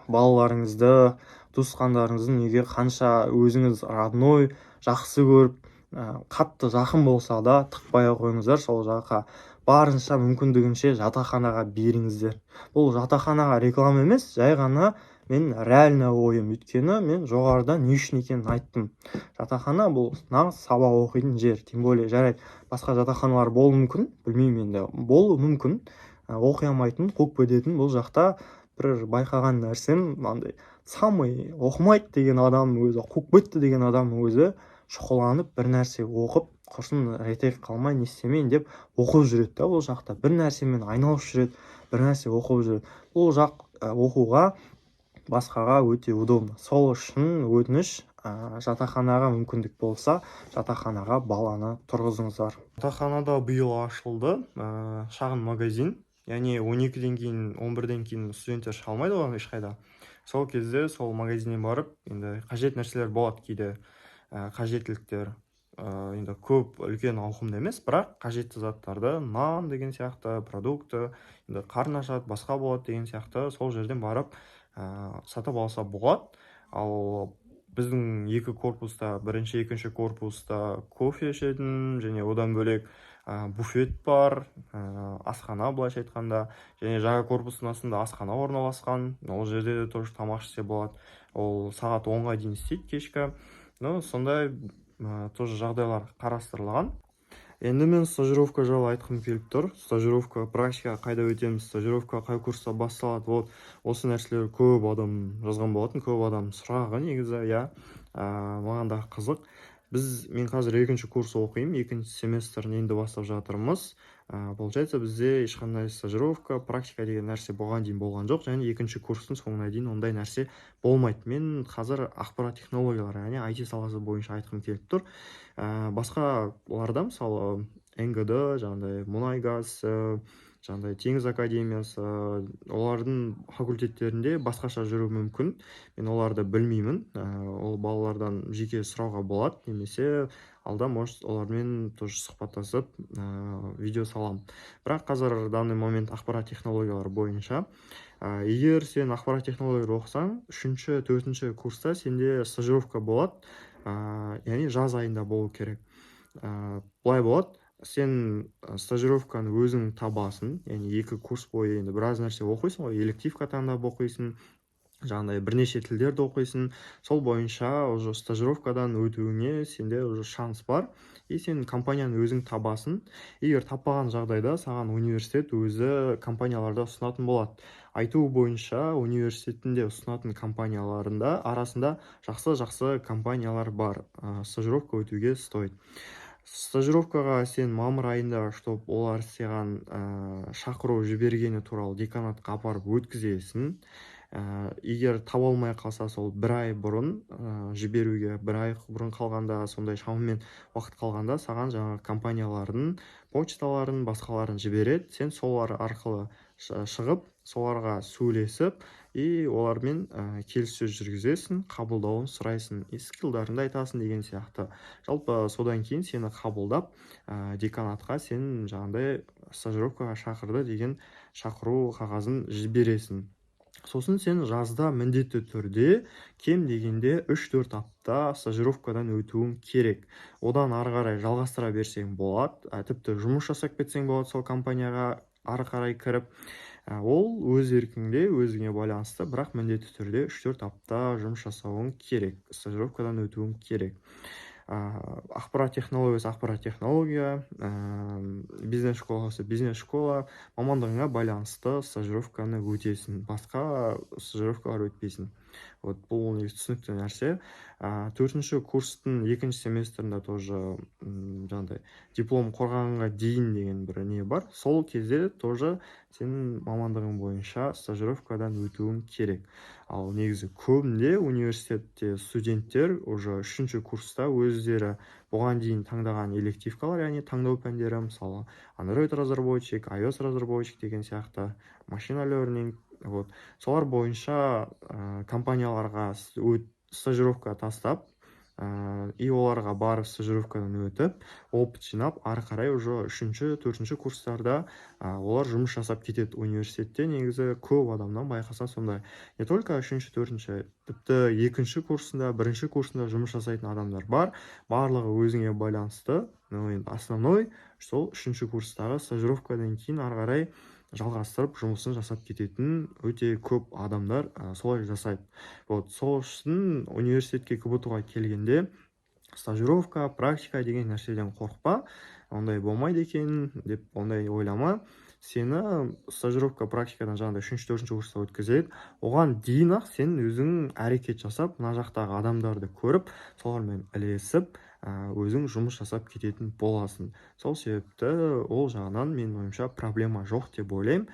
балаларыңызды туысқандарыңыздың үйге, қанша өзіңіз родной, жақсы көріп, қатты жақын болса да, тықпай ақ қойыңыздар сол жаққа. Барынша, мүмкіндігінше жатақханаға беріңіздер. Бұл жатақханаға реклама емес, жай ғана мен реально ойым. Өйткені мен жоғарыда не үшін екенін айттым. Жатақхана — бұл нағыз сабақ оқитын жер. Тем более, жарайды, басқа жатақханалар болуы мүмкін, білмеймін енді, болуы мүмкін, оқи алмайтын, қуып кететін. Бұл жақта бір байқаған нәрсем мынандай: самый оқымайды деген адам өзі, қуып кетті деген адам өзі шұғыланып бір нәрсе оқып, құрсын, ретек қалмай, не істемейін деп оқып жүреді да. Бұл жақта бір нәрсемен айналысып жүреді, бір нәрсе оқып жүреді. Бұл жақ оқуға, басқаға өте удобно. Сол үшін өтініш, жатақханаға мүмкіндік болса, жатақханаға баланы тұрғызыңыздар. Жатақханада биыл ашылды шағын магазин, яғни 12-ден кейін, 11-ден кейін студенттер шыға алмайды ғой ешқайда. Сол кезде сол магазиннен барып, енді қажет нәрселер болады кейде, қажеттіліктер, енді көп үлкен ауқымда емес, бірақ қажетті заттарды, нан деген сияқты продукты, енді қарын ашады, басқа болады деген сияқты, сол жерден барып сатып алса болады. Ал біздің екі корпуста, бірінші, екінші корпуста кофе ішетін және одан бөлек буфет бар, асхана былайша айтқанда. Және жаңа корпустың астында асхана орналасқан, ол жерде де тоже тамақ ішсе болады. Ол сағат 10-ға дейін істейді кешкі. Ну, сондай тоже жағдайлар қарастырылған. Енді мен стажировка жайлы айтқым келіп тұр. Стажировка, практика қайда өтеміз, стажировка қай курста басталады? Вот осы нәрселер көп адам жазған болатын, көп адам сұрағы негізі, иә. Маған да қызық. Мен қазір екінші курс оқимын, екінші семестрін енді бастап жатырмыз. Получается, бізде ешқандай стажировка, практика деген нәрсе бұған дейін болған жоқ және екінші курстың соңына дейін ондай нәрсе болмайды. Мен қазір ақпарат технологиялары, яғни IT саласы бойынша айтқым келіп тұр. Басқаларда, мысалы, НГД, жаңағыдай мұнай газ, жаңағыдай Теңіз академиясы, олардың факультеттерінде басқаша жүруі мүмкін. Мен оларды білмеймін. Ол балалардан жеке сұрауға болады немесе алда, может, олармен тоже сұхбаттасып, видео саламын. Бірақ қазір, данный момент, ақпарат технологиялары бойынша, егер сен ақпарат технологиялар оқысаң, үшінші, төртінші курста сенде стажировка болады, яғни жаз айында болу керек. Былай болады: сен стажировканы өзің табасың, яғни екі курс бойы енді біраз нәрсе оқисың ғой, элективка таңдап оқисың, жаңағыдай бірнеше тілдерді оқисың. Сол бойынша уже стажировкадан өтуіңе сенде уже шанс бар. И сен компанияны өзің табасың. Егер таппаған жағдайда, саған университет өзі компанияларды ұсынатын болады. Айтуы бойынша, университеттің де ұсынатын компанияларында арасында жақсы жақсы компаниялар бар, стажировка өтуге стоит. Стажировкаға сен мамыр айында, чтоб олар саған шақыру жібергені туралы деканатқа апарып өткізесің. Егер таба алмай қалса, сол бір ай бұрын жіберуге, бір ай бұрын қалғанда, сондай шамамен уақыт қалғанда, саған жаңағы компаниялардың почталарын, басқаларын жібереді. Сен солар арқылы шығып, соларға сөйлесіп, И олармен келіссөз жүргізесің, қабылдауын сұрайсың и скиллдарыңды айтасың деген сияқты. Жалпы, содан кейін сені қабылдап, деканатқа сен жаңағыдай стажировкаға шақырды деген шақыру қағазын жібересің. Сосын сен жазда міндетті түрде кем дегенде 3-4 апта стажировкадан өтуің керек. Одан ары қарай жалғастыра берсең болады, тіпті жұмыс жасап кетсең болады сол компанияға ары қарай кіріп. Ол өз еркіңде, өзіңе байланысты, бірақ міндетті түрде 3-4 апта жұмыс жасауың керек, стажировкадан өтуің керек. Ақпарат технологиясы, ақпарат технология, бизнес школасы, бизнес школа, мамандығыңа байланысты стажировканы өтесің, басқа стажировкалар өтпейсің. Вот, бұл негізі түсінікті нәрсе. Төртінші курстың екінші семестрінде тоже жаңағыдай диплом қорғағанға дейін деген бір не бар. Сол кезде тоже сенің мамандығың бойынша стажировкадан өтуің керек. Ал негізі көбінде университетте студенттер уже үшінші курста өздері бұған дейін таңдаған элективкалар, яғни таңдау пәндері, мысалы, Android разработчик, iOS разработчик деген сияқты, machine learning, вот солар бойынша компанияларға стажировка тастап, и оларға барып, стажировкадан өтіп, опыт жинап, ары қарай уже үшінші, төртінші курстарда олар жұмыс жасап кетеді университетте. Негізі көп адамнан байқасаң, сондай. Не только үшінші, төртінші, тіпті екінші курсында, бірінші курсында жұмыс жасайтын адамдар бар. Барлығы өзіңе байланысты. Но енді основной сол үшінші курстағы стажировкадан кейін ары қарай жалғастырып, жұмысын жасап кететін өте көп адамдар солай жасайды. Вот сол үшін университетке, КБТУ ға келгенде стажировка, практика деген нәрседен қорықпа. Ондай болмайды екен деп ондай ойлама. Сені стажировка, практикадан жаңағыдай үшінші, төртінші курста өткізеді. Оған дейін ақ сен өзің әрекет жасап, мына жақтағы адамдарды көріп, солармен ілесіп, өзің жұмыс жасап кететін боласың. Сол себепті ол жағынан, менің ойымша, проблема жоқ деп ойлаймын.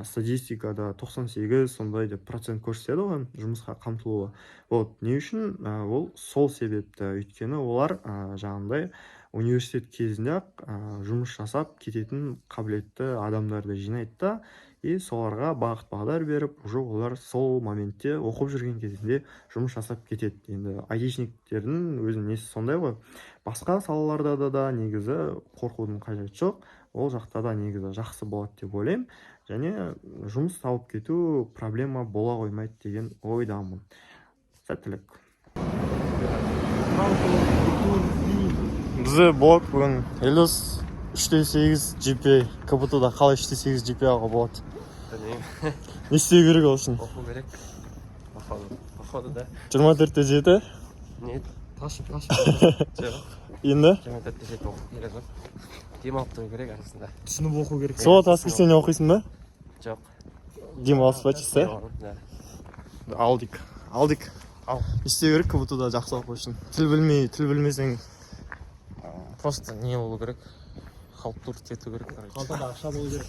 Статистикада 98 сондай деп процент көрсетеді ғой жұмысқа қамтылуы. Вот не үшін? Ол сол себепті, өйткені олар жаңағындай университет кезінде ақ жұмыс жасап кететін қабілетті адамдарды жинайды да, и соларға бағыт бағдар беріп, уже олар сол моментте оқып жүрген кезінде жұмыс жасап кетеді. Енді айтишниктердің өзінің несі сондай ғой. Басқа салаларда да негізі қорқудың қажеті жоқ. Ол жақта да негізі жақсы болады деп ойлаймын және жұмыс тауып кету проблема бола қоймайды деген ойдамын. Сәттілік! Бізде блог бүгін. Елдос, 3,8 GPA. КБТУ да қалай 3,8 GPA алуға болады? Білмеймін. Не істеу керек ол үшін? Оқу керек. Походу, да. 24,7. Не, ташып, ташып. Жоқ. Енді? 24,7 оқу керек жоқ. Демалып тұру керек арасында. Түсініп оқу керек. Суббота, воскресенье оқисың ба? Жоқ. Демалыс па чисто? Демаламын, да. Алдик, алдик. Ал. Не істеу керек КБТУ да жақсы оқу үшін? Тіл білмей, тіл білмесең? Просто не болу керек, халтурить ету керек, короче. Қалтада ақша болу керек.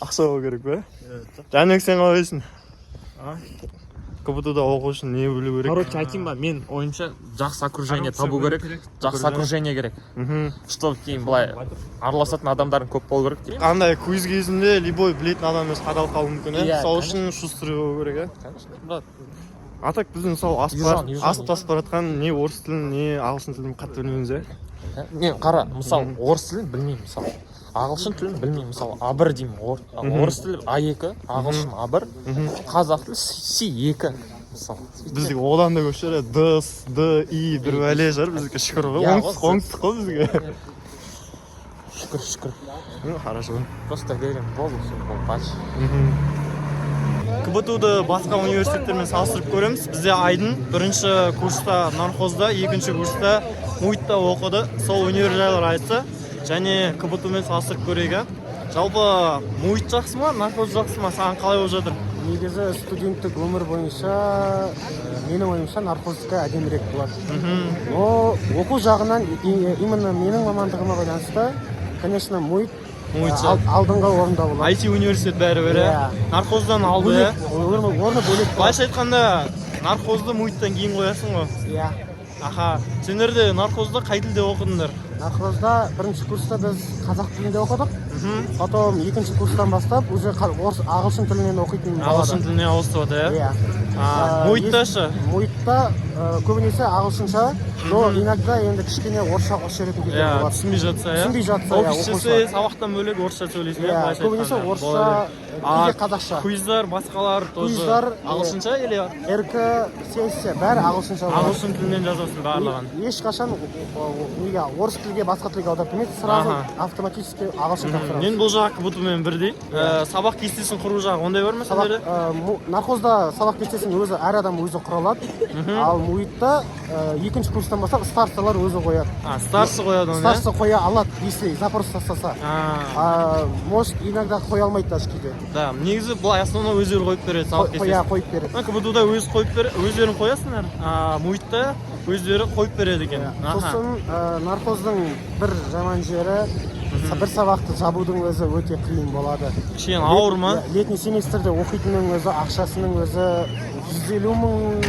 Ақша болу керек пе? Жәнібек, сен қалай ойлайсың? А? КБТУ да оқу үшін не білу керек? Короче, айтайын ба, мен ойымша, жақсы окружение табу керек, жақсы окружение керек, чтобы кейін былай араласатын адамдарың көп болу керек деп. Андай квиз кезінде любой білетін адам өзі қадалып қалуы мүмкін, иә? Иә, Сол үшін шустрый болу керек, иә? Конечно, брат. А так біз, мысалы, асып Южан, южан. асып тасып бара жатқан не орыс тілін, не ағылшын тілін қатты білмейміз, иә? Мен қара, мысалы, орыс тілін білмеймін, мысалы, ағылшын тілін білмеймін. Мысалы, А1 деймін. Орыс тілі А2, ағылшын А1, қазақ тілі С2, мысалы. Біздікі одан да көп шығар, Д, С, Д, И, бір бәле шығар біздікі, шүкір ғой. Иә, Оңтүстік, оңтүстік қой бізге. Шүкір, шүкір. Ну хорошо. Просто верим в Богу, все будет. КБТУ-ды басқа университеттермен салыстырып көреміз. Бізде Айдын бірінші курста Нархозда, екінші курста МУИТ-та оқыды. Сол универ жайлы айтса және КБТУ-мен салыстырып көрейік, иә. Жалпы, МУИТ жақсы ма, Нархоз жақсы ма, саған қалай болып жатыр? Негізі, студенттік өмір бойынша, менің ойымша, Нархоздікі әдемірек болады. Но оқу жағынан, именно менің мамандығыма байланысты, конечно, МУИТ. МУИТ алдыңғы орында болады. IT университет бәрібір, иә? Иә. Нархоздан алды, иә? Бөлек, орны бөлек болады. Былайша айтқанда, Нархозды МУИТ-тан кейін қоясың ғой. Иә. Аха, сендер де Нархозда қай тілде оқыдыңдар? Нархозда бірінші курста біз қазақ тілінде оқыдық, потом екінші курстан бастап уже орыс, ағылшын тілінен оқитын болады. Ағылшын тіліне ауысып жатыр, иә? Иә. А, МУИТта ше? МУИТта көбінесе ағылшынша, но иногда енді кішкене орысша қосып жіберетін кездер болады. Түсінбей жатса, иә? Түсінбей жатса, Ол иә, кішісі оқушылар. сабақтан бөлек орысша сөйлейсің, иә, Иә, былайша көбінесе айтқанда. орысша, Болады. кейде қазақша. Квиздар, басқалар тоже Квиздар, ағылшынша или РК, сессия, бәрі ағылшынша болады. Ағылшын тілінен жазасың барлығын? Ешқашан неге, орыс тілге, басқа тілге аударып бермейді, сразу автоматически ағылшын тапсырамыз. Мен бұл жақ КБТУ мен бірдей. Сабақ кестесін құру жағы ондай бар ма Сабақ сендерде? Нархозда сабақ кестесін өзі, әр адам өзі құра алады, ал МУИТта екінші курстан бастап старосталар өзі қояды. А, старший қояды оны, иә? Староста қоя алады, если запрос тастаса. А, А, может, иногда қоя алмайды даже кейде. Да, негізі былай основной өздері қойып береді сабақ Қоя, кестесін. қойып береді. Мына КБТУ-да өзі қойып бер, өздерің қоясыңдар, а МУИТта өздері қойып береді екен. Сосын нархоздың бір жаман жері, бір сабақты жабудың өзі өте қиын болады. Кішкене ауыр ма? Иә, летний семестрде оқитынның өзі, ақшасының өзі 150 000.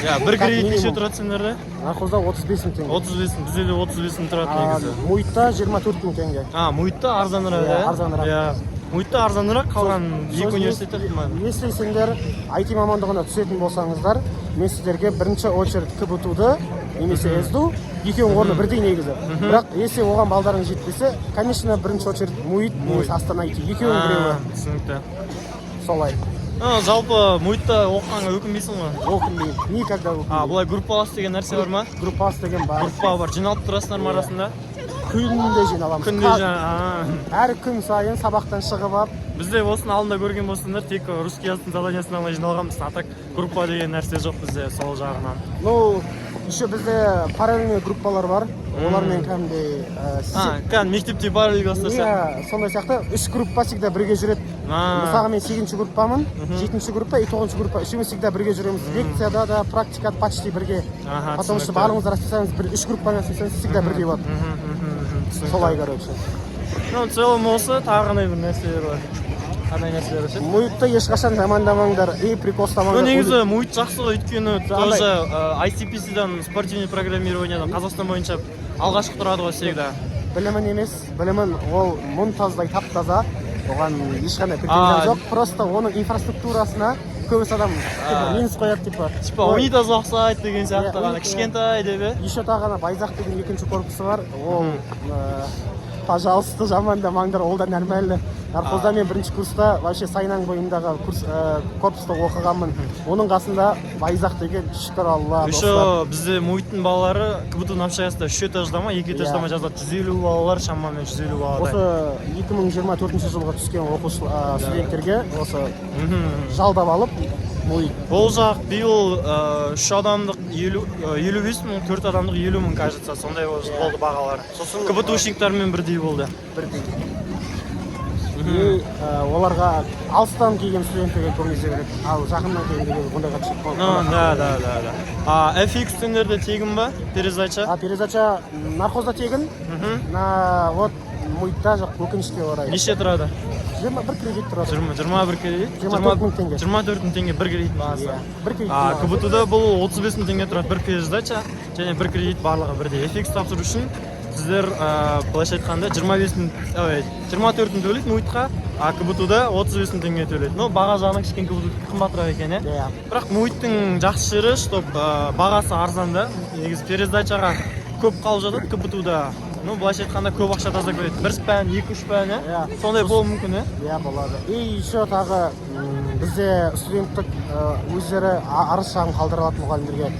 Иә, бір Как кредит неше минимум. тұрады сендерде? Нархозда 35 000 теңге. 35 000, бізде де 35 000 тұрады А, негізі. МУИТта 24 000 теңге. А, МУИТта арзанырақ, Иә, иә? арзанырақ. Иә. МУИТта арзанырақ, қалған екі Сосын университетте қымбат. Если сендер IT мамандығына түсетін болсаңыздар, мен сіздерге бірінші очередь КБТУ-ды немесе СДУ, екеуінің орны бірдей негізі. Бірақ если оған балдарың жетпесе, конечно, бірінші очередь МУИТ немесе Астана IT, екеуінің біреуі. Түсінікті. Солай. А, жалпы МУИТта оқығанға өкінбейсің ғой? Өкінбеймін, никогда А, өкінбеймін. былай группалас деген нәрсе бар ма? Группалас деген бар. Группа бар, жиналып тұрасыңдар ма арасында? Күнде жиналамыз. Күнде жина. Әр күн сайын сабақтан шығып алып. Бізде осының алдында көрген болсаңдар, тек русский языктың заданиясына ғана жиналғанбыз. А так группа деген нәрсе жоқ бізде сол жағынан. Ну, еще бізде параллельный группалар бар, олармен кәдімгідей А, кәдімгі мектепте параллель класстар сияқты. Иә, сондай сияқты, үш группа всегда бірге жүреді. Мысалға, мен сегізінші группамын, жетінші группа и тоғызыншы группа, үшеуміз всегда бірге жүреміз, лекцияда да, практикада почти бірге, потому что түсінікті. барлығымыз расписаниеміз бір, үш группаның расписаниесі всегда бірдей болады. Түсінікті. Солай, короче. Ну, в целом осы, тағы қандай бір нәрселер бар? Қандай нәрселер бар ше? МУИТті ешқашан жамандамаңдар и прикол Ну, ұстамаңдар. негізі МУИТ жақсы ғой, өйткені Андай. тоже ICPC-дан спортивный программированиядан Қазақстан бойынша алғашқы тұрады ғой всегда. Білімін емес, білімін ол мұнтаздай тап таза, оған ешқандай претензиям жоқ, просто оның инфраструктурасына көбісі адам типа минус қояды, типа. Типа Ой, унитазға ұқсайды деген сияқты Иә, ғана, кішкентай деп, иә? Еще тағы ана Байзақ деген екінші корпусы бар, ол пожалуйста, жамандамаңдар, ол да нормально. Нархозда мен бірінші курста вообще Сайнаң бойындағы курс, корпуста оқығанмын, оның қасында Байзақ деген, шүкір Алла, Еще достар. бізде МУИТтің балалары КБТУ-ның общагасында үш этажда ма, екі этажда ма жазады, 150 балалар, шамамен 150 баладай. Осы 2024 жылғы түскен оқушы, студенттерге осы жалдап алып МУИТ. Ол жақ биыл үш адамдық 55 000, төрт адамдық 50 000, кажется, сондай болды бағалары. Сосын КБТУшниктармен бірдей болды. Бірдей. И оларға, алыстан келген студенттерге көбінесе береді, ал жақыннан келгендерге ондайға түсіп Ну, да. А FX сендерде тегін ба? Пересдача? А, пересдача нархозда тегін, на вот МУИТта жоқ, өкінішке орай. Неше тұрады? 21 кредит тұрады. 21 кредит? 24 000 теңге. 24 000 теңге бір кредит бағасы. Иә, бір кредит. А, КБТУ-да бұл 35 000 теңге тұрады бір пересдача және бір кредит, барлығы бірдей. FX тапсыру үшін сіздер, былайша айтқанда, 25 мың, ой, 24 мың төлейді МУИТқа, а КБТУ-да 35 мың теңге төлейді. Но баға жағынан кішкене КБТУ қымбатырақ екен, иә? Иә. Бірақ МУИТтің жақсы жері, что бағасы арзан да. Негізі пересдачаға көп қалып жатады КБТУ-да. Ну, былайша айтқанда, көп ақша таза кетеді. Бір пән, екі, үш пән, иә? Иә. Сондай болуы мүмкін, иә? Иә, болады. И еще тағы бізде студенттік өздері арыз шағым қалдыра алады мұғалімдерге.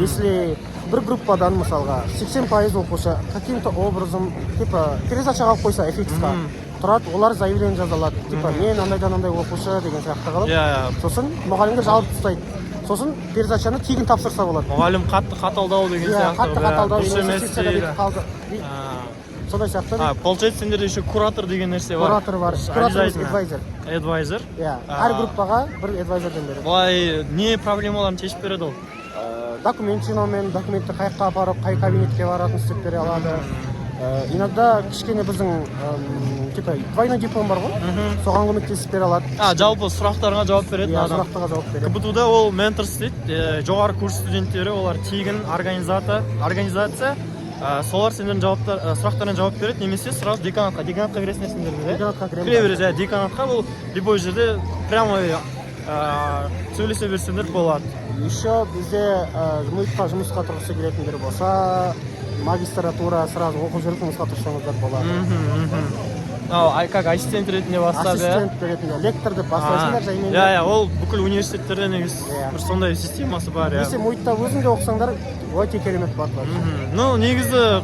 Если бір группадан, мысалға, 80% оқушы каким-то образом типа пересдача қалып қойса, FX-қа тұрады, олар заявление жаза алады, типа мен андайдан андай оқушы деген сияқты қылып. Иә, иә. Сосын мұғалімге жалоб тастайды, сосын пересдачаны тегін тапсырса болады. Мұғалім қатты қаталдау деген Иә, сияқты. қатты қаталдау дұрыс немесе емес сессияда дейді. бүйтіп қалды, сондай сияқты. А, получается, сендерде еще куратор деген нәрсе бар. Куратор бар, куратор емес, Обязательно. эдвайзер. Эдвайзер. Иә, әр группаға бір эдвайзерден береді. Былай не проблемаларын шешіп береді ол? Документ жинаумен, документті қай жаққа апарып, қай кабинетке баратынын істеп бере алады. Иногда кішкене біздің типа двойной диплом бар ғой, соған көмектесіп бере алады. А, жалпы сұрақтарыңа жауап беретін Иә, адам. сұрақтарға жауап береді. КБТУ-да ол ментор істейді. Жоғары курс студенттері, олар тегін организация. Солар сендердің жауаптар, сұрақтарына жауап береді немесе сразу деканатқа. Деканатқа кіресіңдер сендер де, иә? Деканатқа кіреміз. Кіре бересіз, иә, деканатқа. Бұл любой жерде прямо сөйлесе берсеңдер болады. Еще бізде МУИТ-қа жұмысқа тұрғысы келетіндер болса, магистратура сразу оқып жүріп, жұмысқа тұрсаңыздар болады. Мхм мхм Ау, как ассистент ретінде бастап, иә? Ассистент ретінде, лектор деп бастайсыңдар жаймен. Иә, ол бүкіл университеттерде негізі Иә. бір сондай системасы бар, иә. Если МУИТ-та өзің де оқысаңдар, өте керемет болады вообще. Ну, негізі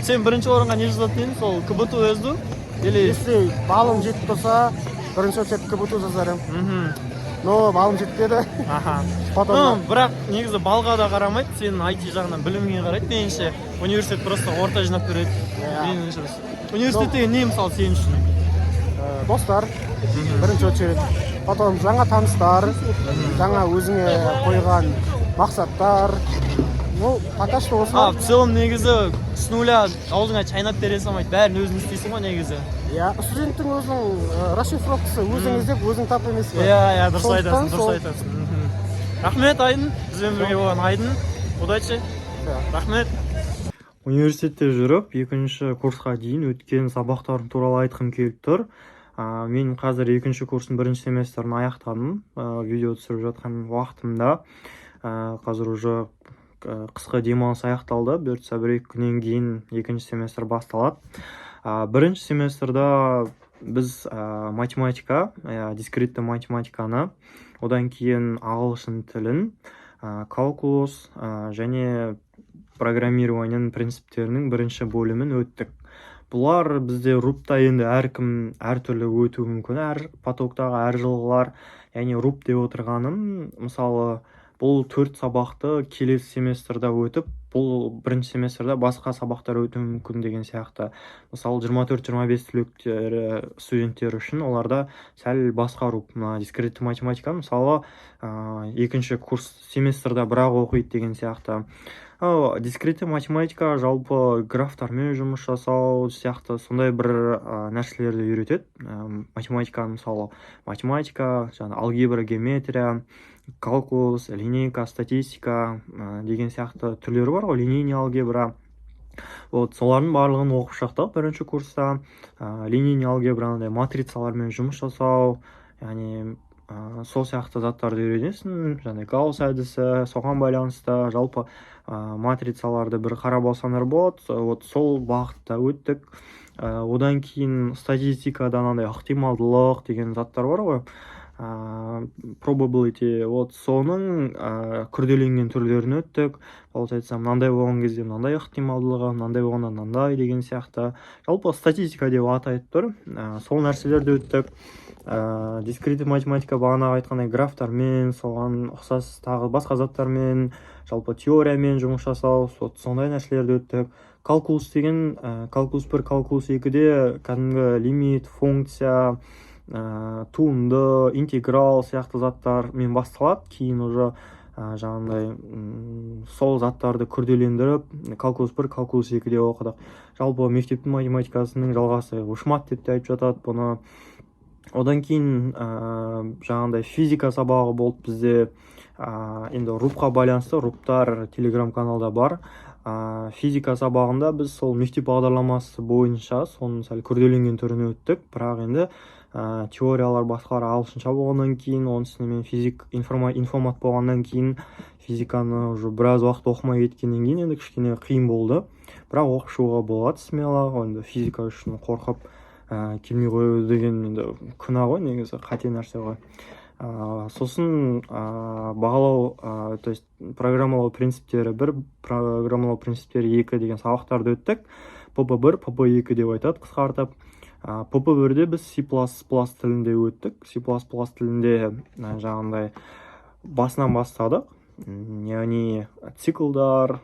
сен бірінші орынға не жазатын едің? Сол КБТУ, СДУ или? Если балым жетіп тұрса, бірінші очередь КБТУ жазар едім. Но балым жетпеді. Потом Ну, бірақ негізі балға да қарамайды, сенің IT жағынан біліміңе қарайды меніңше. Университет просто орта жинап береді. Иә. Меніңше, университет деген не, мысалы, сен үшін? Достар бірінші очередь, потом жаңа таныстар, жаңа өзіңе қойған мақсаттар. Ну, пока что А осылар. в целом негізі с нуля аузыңа чайнап бере салмайды, бәрін өзің істейсің ғой негізі. Иә, студенттің өзінің расшифровкасы: өзің іздеп, өзің тап емес пе? Иә, дұрыс Сондықтан айтасың, дұрыс сол. айтасың. Рахмет, Айдын. Бізбен бірге болған Айдын. Удачи. Иә. Рахмет. Университетте жүріп, екінші курсқа дейін өткен сабақтарым туралы айтқым келіп тұр. Мен қазір екінші курстың бірінші семестрін аяқтадым видео түсіріп жатқан уақытымда. Қазір уже қысқы демалыс аяқталды, бұйыртса, 1-2 күннен кейін екінші семестр басталады. Бірінші семестрда біз математика, дискретті математиканы, одан кейін ағылшын тілін, калкулус және программированияның принциптерінің бірінші бөлімін өттік. Бұлар бізде РУП-та енді әркім әртүрлі өтуі мүмкін, әр потоктағы, әр жылғылар. Яғни РУП деп отырғаным, мысалы, бұл төрт сабақты келесі семестрда өтіп, бұл бірінші семестрда басқа сабақтар өтуі мүмкін деген сияқты. Мысалы, 24-25 түлектері, студенттер үшін оларда сәл басқа РУП. Мына дискретті математиканы, мысалы, екінші курс семестрда бірақ оқиды деген сияқты. Ал дискретті математика жалпы графтармен жұмыс жасау сияқты сондай бір нәрселерді үйретеді. Математиканы, мысалы, математика, жаңағы алгебра, геометрия, калкулус, линейка, статистика деген сияқты түрлері бар ғой, линейный алгебра. Вот солардың барлығын оқып шықтық бірінші курста. Линейный алгебра андай матрицалармен жұмыс жасау, яғни сол сияқты заттарды үйренесің, және Гаусс әдісі соған байланысты. Жалпы матрицаларды бір қарап алсаңдар болады. Вот сол бағытта өттік. Одан кейін статистикада андай ықтималдылық деген заттар бар ғой, probability. Вот соның күрделенген түрлерін өттік. Получается, мынандай болған кезде мынандай ықтималдылығы, мынандай болғанда мынандай деген сияқты. Жалпы статистика деп аты айтып тұр. Сол нәрселерді өттік. Дискретті математика бағанағы айтқандай графтармен, соған ұқсас тағы басқа заттармен, жалпы теориямен жұмыс жасау, сондай нәрселерді өттік. Калкулус деген калкулус 1, калкулус 2-де кәдімгі лимит, функция, туынды, интеграл сияқты заттармен басталады. Кейін уже жаңағындай сол заттарды күрделендіріп, калкулус 1, калкулус 2-де оқыдық. Жалпы мектептің математикасының жалғасы, ушмат деп те айтып жатады бұны. Одан кейін жаңағындай физика сабағы болды бізде. Енді РУП-қа байланысты, РУП-тар телеграм каналда бар. Физика сабағында біз сол мектеп бағдарламасы бойынша соның сәл күрделенген түрін өттік. Бірақ енді теориялар, басқалар ағылшынша болғаннан кейін, оның үстіне мен физик информат болғаннан кейін, физиканы уже біраз уақыт оқымай кеткеннен кейін енді кішкене қиын болды. Бірақ оқып шығуға болады смело. Енді физика үшін қорқып келмей қою деген енді күнә ғой, негізі қате нәрсе ғой. Сосын бағалау, то есть программалау принциптері 1, программалау принциптері 2 деген сабақтарды өттік. ПП 1, ПП 2 деп айтады қысқартып. ПП 1-де біз C++ тілінде өттік. C++ тілінде жаңағындай басынан бастадық. Яғни циклдар,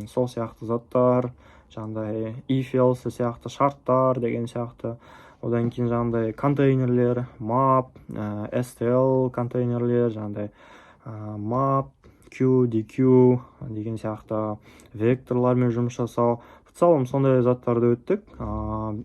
сол сияқты заттар, жаңағындай if else сияқты шарттар деген сияқты. Одан кейін жаңағындай контейнерлер, map, STL контейнерлер, жаңағындай map, queue, deque деген сияқты векторлармен жұмыс жасау. В целом сондай заттарды өттік.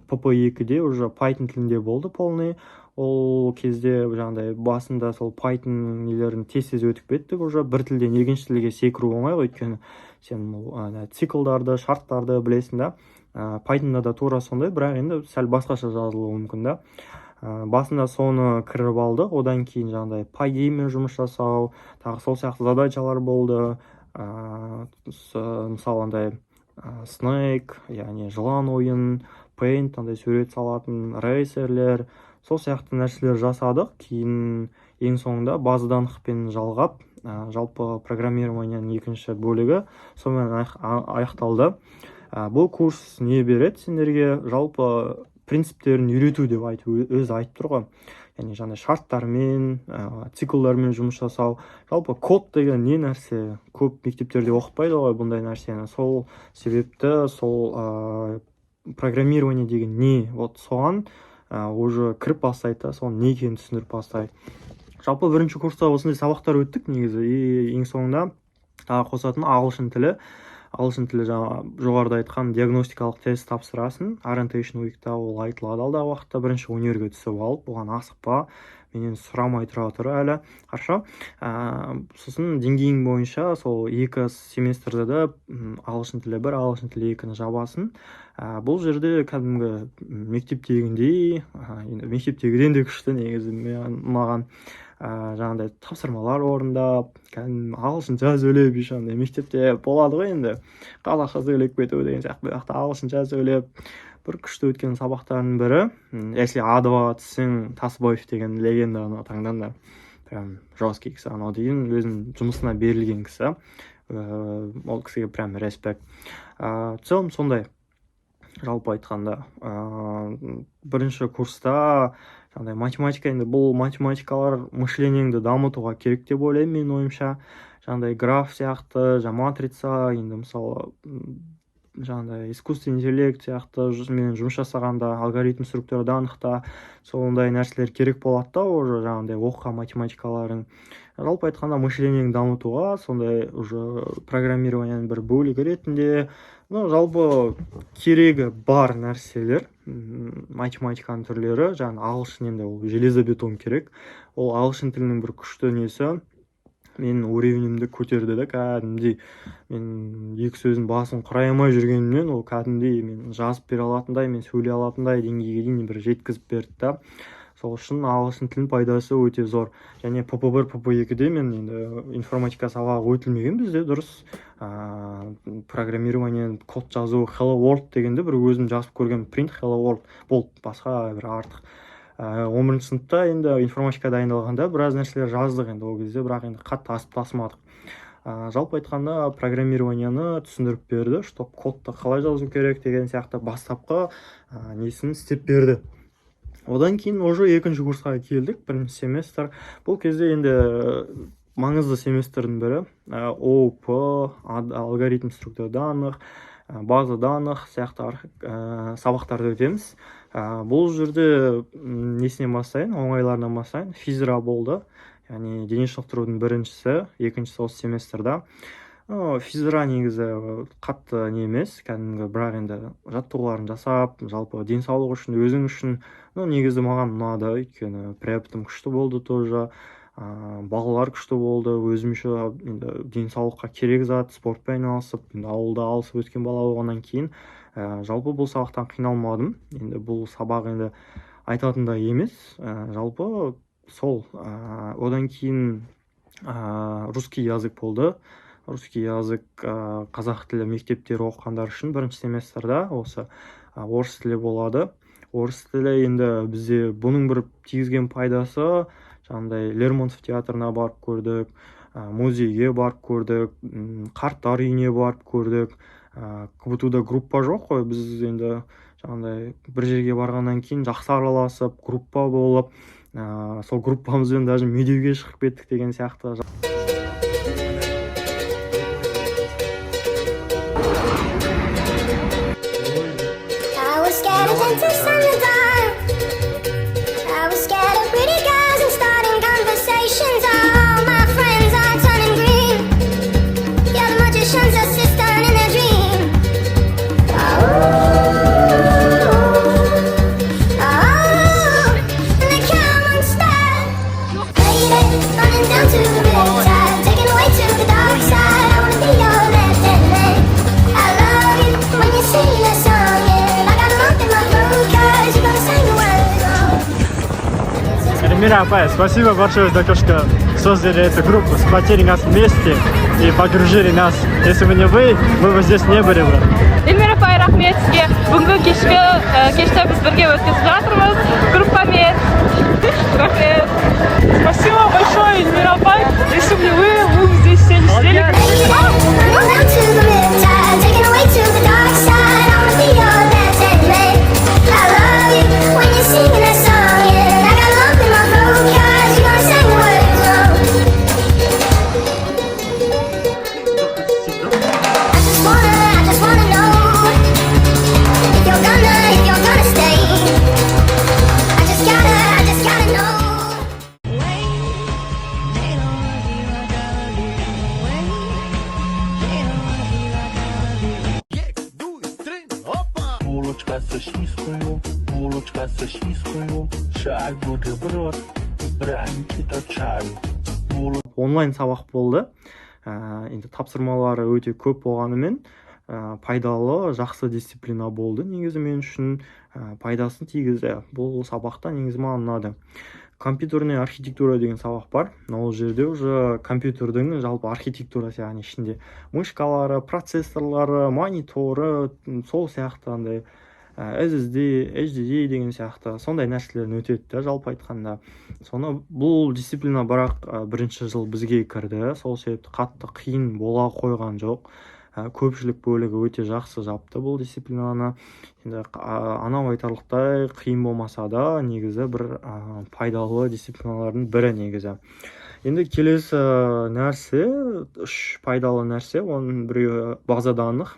ПП 2-де уже Python тілінде болды полный. Ол кезде жаңағындай басында сол Python нелерін тез тез өтіп кеттік. Уже бір тілден екінші тілге секіру оңай ғой, өйткені Сен ана циклдарды, шарттарды білесің да. Pythonда да тура сондай, бірақ енді сәл басқаша жазылуы мүмкін да. Басында соны кіріп алдық. Одан кейін жаңағыдай Pygame жұмыс жасау, тағы сол сияқты задачалар болды. Мысалы, андай Snake, яғни жылан ойын, Paint, андай сурет салатын, рейсерлер, сол сияқты нәрселер жасадық. Кейін ең соңында база данныхпен жалғап, жалпы программированияның екінші бөлігі сонымен аяқталды. Бұл курс не береді сендерге? Жалпы принциптерін үйрету деп айтып, өзі айтып тұр ғой, яғни жаңағыдай шарттармен, циклдармен жұмыс жасау. Жалпы код деген не нәрсе, көп мектептерде оқытпайды ғой бұндай нәрсені. Сол себепті сол программирование деген не, вот соған уже кіріп бастайды да, соның не екенін түсіндіріп бастайды. Жалпы бірінші курста осындай сабақтар өттік негізі. И ең соңында тағы қосатын ағылшын тілі. Ағылшын тілі, жаңа жоғарыда айтқан диагностикалық тест тапсырасың orientation week-та, ол айтылады алдағы уақытта. Бірінші универге түсіп алып, оған асықпа, менен сұрамай тұра тұр әлі, хорошо? Сосын деңгейің бойынша сол екі семестрде де ағылшын тілі бір, ағылшын тілі екіні жабасың. Бұл жерде кәдімгі мектептегіндей, енді мектептегіден де күшті негізі маған. Жаңағыдай тапсырмалар орындап, кәдімгі ағылшынша сөйлеп, еще андай мектепте болады ғой енді қазақша сөйлеп кету деген сияқты, бұл жақта ағылшынша сөйлеп, бір күшті өткен сабақтардың бірі. Если А2 түссең, Тасбоев деген легенданы таңдаңдар, прям жесткий кісі анау деген, өзінің жұмысына берілген кісі. Ол кісіге прям респект. В целом сондай, жалпы айтқанда, бірінші курста жаңағыдай математика. Енді бұл математикалар мышлениеңді дамытуға керек деп ойлаймын, менің ойымша. Жаңағыдай граф сияқты, жаңа матрица, енді мысалы, жаңағыдай искусственный интеллект сияқты мен жұмыс жасағанда, алгоритм структура данныхта сондай нәрселер керек болады да. Уже жаңағыдай оқыған математикаларың, жалпы айтқанда, мышлениеңді дамытуға, сондай уже программированияның бір бөлігі ретінде, ну, жалпы керегі бар нәрселер. Математиканың түрлері, жаңағы ағылшын, енді ол железобетон керек. Ол ағылшын тілінің бір күшті несі, менің уровенімді көтерді да. Кәдімгідей мен екі сөздің басын құрай алмай жүргенімнен, ол кәдімгідей мен жазып бере алатындай, мен сөйлей алатындай деңгейге дейін бір жеткізіп берді да. Сол үшін ағылшын тілінің пайдасы өте зор. Және ПП 1, ПП 2-де мен енді информатика сабағы өтілмеген бізде дұрыс. Программирование, код жазу, hello world дегенде бір өзім жазып көрген, print hello world болды, басқа бір артық. 11-ші сыныпта енді информатика дайындалғанда біраз нәрселер жаздық енді ол кезде, бірақ енді қатты асып тасымадық. Жалпы айтқанда, программированияны түсіндіріп берді, чтоб кодты қалай жазу керек деген сияқты бастапқы несін істеп берді. Одан кейін уже екінші курсқа келдік, бірінші семестр. Бұл кезде енді маңызды семестрдің бірі. ООП, алгоритм структура данных, база данных сияқты сабақтарды өтеміз. Бұл жерде несінен бастайын, оңайларынан бастайын. Физра болды, яғни дене шынықтырудың біріншісі, екіншісі осы семестрда. Физра негізі қатты не емес кәдімгі, бірақ енді жаттығуларын жасап, жалпы денсаулық үшін, өзің үшін, ну, негізі маған ұнады, өйткені преподым күшті болды тоже, балалар күшті болды. Өзім еще енді денсаулыққа керек зат, спортпен айналысып, енді ауылда алысып өскен бала болғаннан кейін, жалпы бұл сабақтан қиналмадым. Енді бұл сабақ енді айтатындай емес, жалпы сол. Одан кейін русский язык болды. Русский язык, қазақ тілі мектептері оқығандар үшін бірінші семестрда осы орыс тілі болады. Орыс тілі енді бізде бұның бір тигізген пайдасы, жаңағыдай Лермонтов театрына барып көрдік, музейге барып көрдік, қарттар үйіне барып көрдік. КБТУ да группа жоқ қой, біз енді жаңағыдай бір жерге барғаннан кейін жақсы араласып, группа болып, сол группамызбен даже Медеуге шығып кеттік деген сияқты. I was scared of dentists and the dark. I was scared of pretty girls and starting conversations. All my friends are turning green. You're the magician's assistant in a dream. Oh, oh, and the count won't stop. Lady, running down to the river. Эльмира апай, спасибо большое за то, что создали эту группу, сплотили нас вместе и подружили нас. Если бы не вы, мы бы здесь не были бы. Эльмира апай, рахмет сізге. Бүгінгі кешкі кешті біз бірге өткізіп жатырмыз группамен. Рахмет. Спасибо большое, Эльмира апай. Если бы не вы, мы бы здесь все не сидели. Roll down to the riptide, taken away to the dark side. I wanna be your left hand man. I love you when you're singing that song, yeah. I got a lump in my throat 'cause you're gonna sing the words wrong. I just wanna know if you're gonna stay. I just gotta know. They don't love you like I love you. Wait, they don't love you like I love you. Булочка з сосискою, булочка з сосискою, чай бутерброд, пряники до чаю. Онлайн сабақ болды. Енді тапсырмалары өте көп болғанымен, пайдалы, жақсы дисциплина болды негізі мен үшін. Пайдасын тигізді бұл сабақта, негізі маған ұнады. Компьютерная архитектура деген сабақ бар. Ол жерде уже компьютердің жалпы архитектурасы, яғни ішінде мышкалары, процессорлары, мониторы, сол сияқты андай SSD, HDD деген сияқты сондай нәрселерін өтеді да. Жалпы айтқанда, соны бұл дисциплина бірақ бірінші жыл бізге кірді, сол себепті қатты қиын бола қойған жоқ. Көпшілік бөлігі өте жақсы жапты бұл дисциплинаны. Енді анау айтарлықтай қиын болмаса да, негізі бір пайдалы дисциплиналардың бірі негізі. Енді келесі нәрсе, үш пайдалы нәрсе, оның біреуі база данных.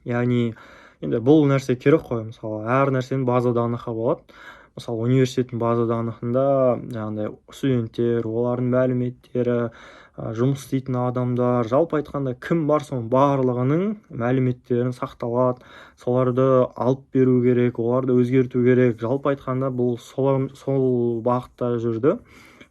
Яғни енді бұл нәрсе керек қой. Мысалы, әр нәрсенің база данныхы болады. Мысалы, университеттің база данныхында жаңағыдай студенттер, олардың мәліметтері, жұмыс істейтін адамдар, жалпы айтқанда, кім бар, соның барлығының мәліметтерін сақталады. Соларды алып беру керек, оларды өзгерту керек. Жалпы айтқанда, бұл сол бағытта жүрді,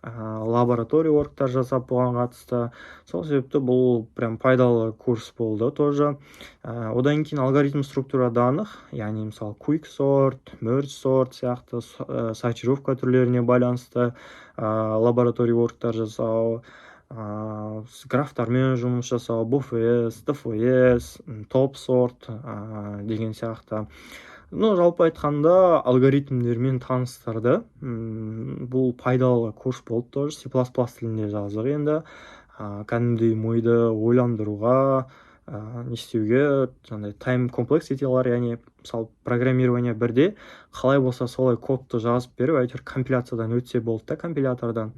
лаборатория work жасап бұған қатысты. Сол себепті бұл прям пайдалы курс болды тоже. Одан кейін алгоритм структура данных, яғни мысалы, quick sort, merge sort сияқты сортировка түрлеріне байланысты лаборатория work жасау, графтармен жұмыс жасау, BFS, DFS, top sort деген сияқты. Ну, жалпы айтқанда, алгоритмдермен таныстырды. Бұл пайдалы курс болды тоже. C++ тілінде жаздық. Енді кәдімгідей миды ойландыруға, не істеуге, жаңағыдай time complexity-лар, яғни мысалы, программирование бірде қалай болса солай кодты жазып беріп, әйтеуір компиляциядан өтсе болды да, компилятордан.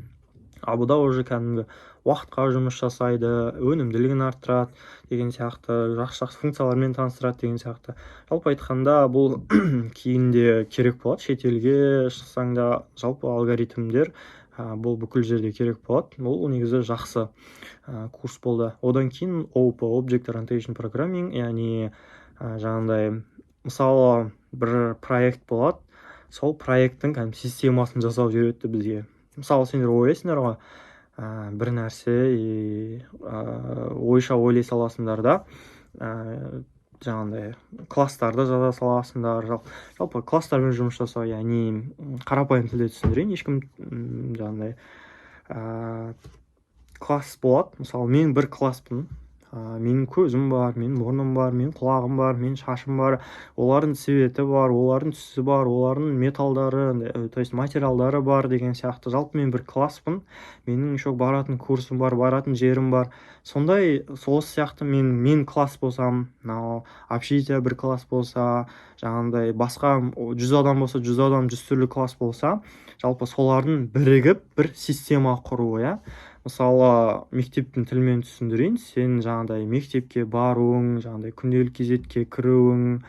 А бұда уже кәдімгі уақытқа жұмыс жасайды, өнімділігін арттырады деген сияқты, жақсы жақсы функциялармен таныстырады деген сияқты. Жалпы айтқанда, бұл кейін де керек болады, шетелге шықсаң да, жалпы алгоритмдер бұл бүкіл жерде керек болады. Бұл негізі жақсы курс болды. Одан кейін ООП, Object Orientation Programming, яғни жаңағындай, мысалы, бір проект болады, сол проекттің кәдімгі системасын жасау үйретті бізге. Мысалы, сендер ойлайсыңдар ғой, бір нәрсе и ойша ойлай саласыңдар да, жаңағындай класстарды жаза саласыңдар. Жалпы класстармен жұмыс жасау, яғни қарапайым тілде түсіндірейін, ешкім жаңағындай класс болады. Мысалы, мен бір класспын, менің көзім бар, менің мұрным бар, менің құлағым бар, менің шашым бар, олардың цветі бар, олардың түсі бар, олардың металдары, то есть материалдары бар деген сияқты. Жалпы мен бір класспын, менің еще баратын курсым бар, баратын жерім бар. Сондай, сол сияқты мен класс болсам, мынау общежитие бір класс болса, жаңағындай басқа 100 адам болса, 100 адам 100 түрлі класс болса, жалпы солардың бірігіп бір система құруы, иә. Мысалы, мектептің тілімен түсіндірейін: сен жаңағыдай мектепке баруың, жаңағыдай күнделік кезетке кіруің,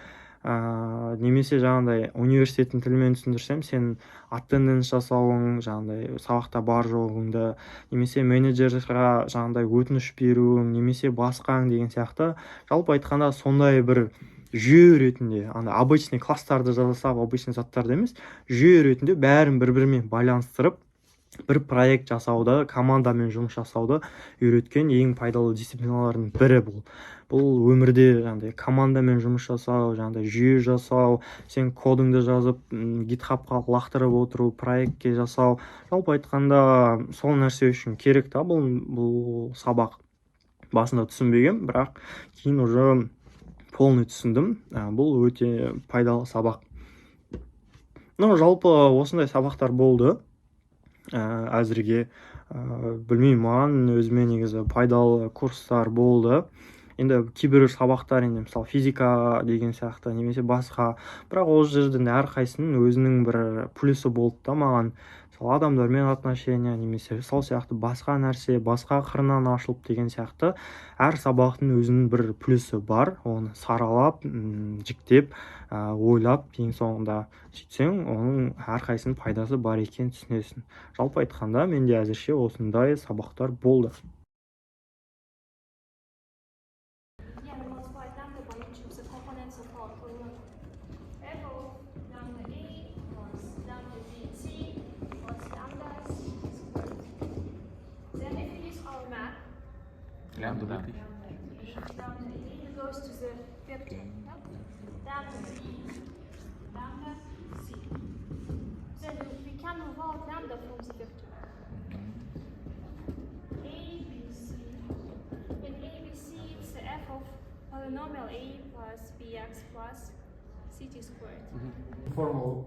немесе жаңағыдай университеттің тілімен түсіндірсем, сен attendance жасауың, жаңағыдай сабақта бар жоғыңды, немесе менеджерға жаңағыдай өтініш беруің, немесе басқаң деген сияқты. Жалпы айтқанда, сондай бір жүйе ретінде, андай обычный класстарды жасап, обычный заттарды емес, жүйе ретінде бәрін бір бірімен байланыстырып. Бір проект жасауды, командамен жұмыс жасауды үйреткен ең пайдалы дисциплиналардың бірі. Бұл өмірде жаңағыдай командамен жұмыс жасау, жаңағыдай жүйе жасау, сен кодыңды жазып, GitHub-қа лақтырып отыру, проектке жасау, жалпы айтқанда, сол нәрсе үшін керек та. Бұл сабақ басында түсінбегенмін, бірақ кейін уже полный түсіндім. Бұл өте пайдалы сабақ. Ну, жалпы осындай сабақтар болды. Әзірге білмеймін, маған, өзіме негізі пайдалы курстар болды. Енді кейбір сабақтар, енді мысалы, физика деген сияқты немесе басқа, бірақ ол жерден әрқайсысының өзінің бір плюсы болды да. Маған, мысалы, адамдармен отношения немесе сол сияқты басқа нәрсе, басқа қырынан ашылып деген сияқты, әр сабақтың өзінің бір плюсы бар. Оны саралап, жіктеп, ойлап, ең соңында сөйтсең, оның әрқайсысының пайдасы бар екенін түсінесің. Жалпы айтқанда, менде әзірше осындай сабақтар болды. Yeah, we multiply lambda by each of the components of our polynomial. F of lambda a plus lambda bt plus lambda c squared. Then if we use our map, Lambda lambda a, lambda a goes to the vector, yeah? Lambda b, lambda c. Then we can move out lambda from the vector. A, B, C. In A, B, C, it's the f of polynomial a plus bx plus ct squared. Formal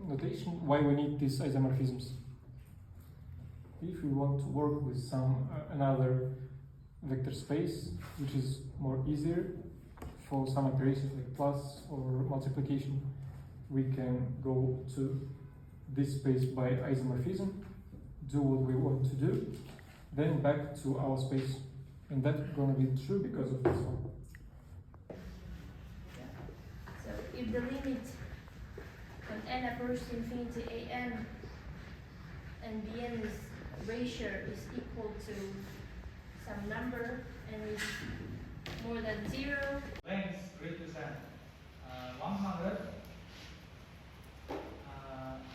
notation why we need these isomorphisms. If we want to work with some another vector space, which is more easier for some operations like plus or multiplication, we can go to this space by isomorphism, do what we want to do, then back to our space. And that's gonna be true because of this one. So if the limit when n approaches to infinity an and bn is ratio is equal to some number and is more than 0. Length greater than 100,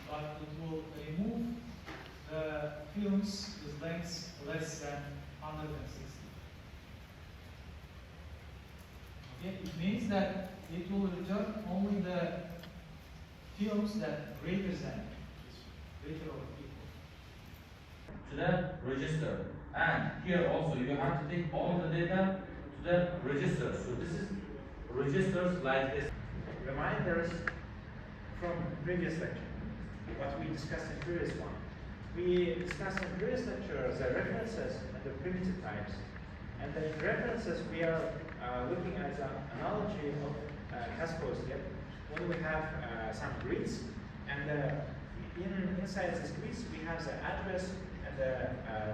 but it will remove the films with lengths less than 160. Okay, it means that it will return only the films that greater than, greater or equal. To the register, and here also you have to take all the data to the register. So this is registers like this. Reminders from previous lecture, what we discussed in previous one. We discussed in previous lecture the references and the primitive types. And then in references we are looking at the analogy of Kaspersky. Yeah? When we have some grids, and inside these grids we have the address, and the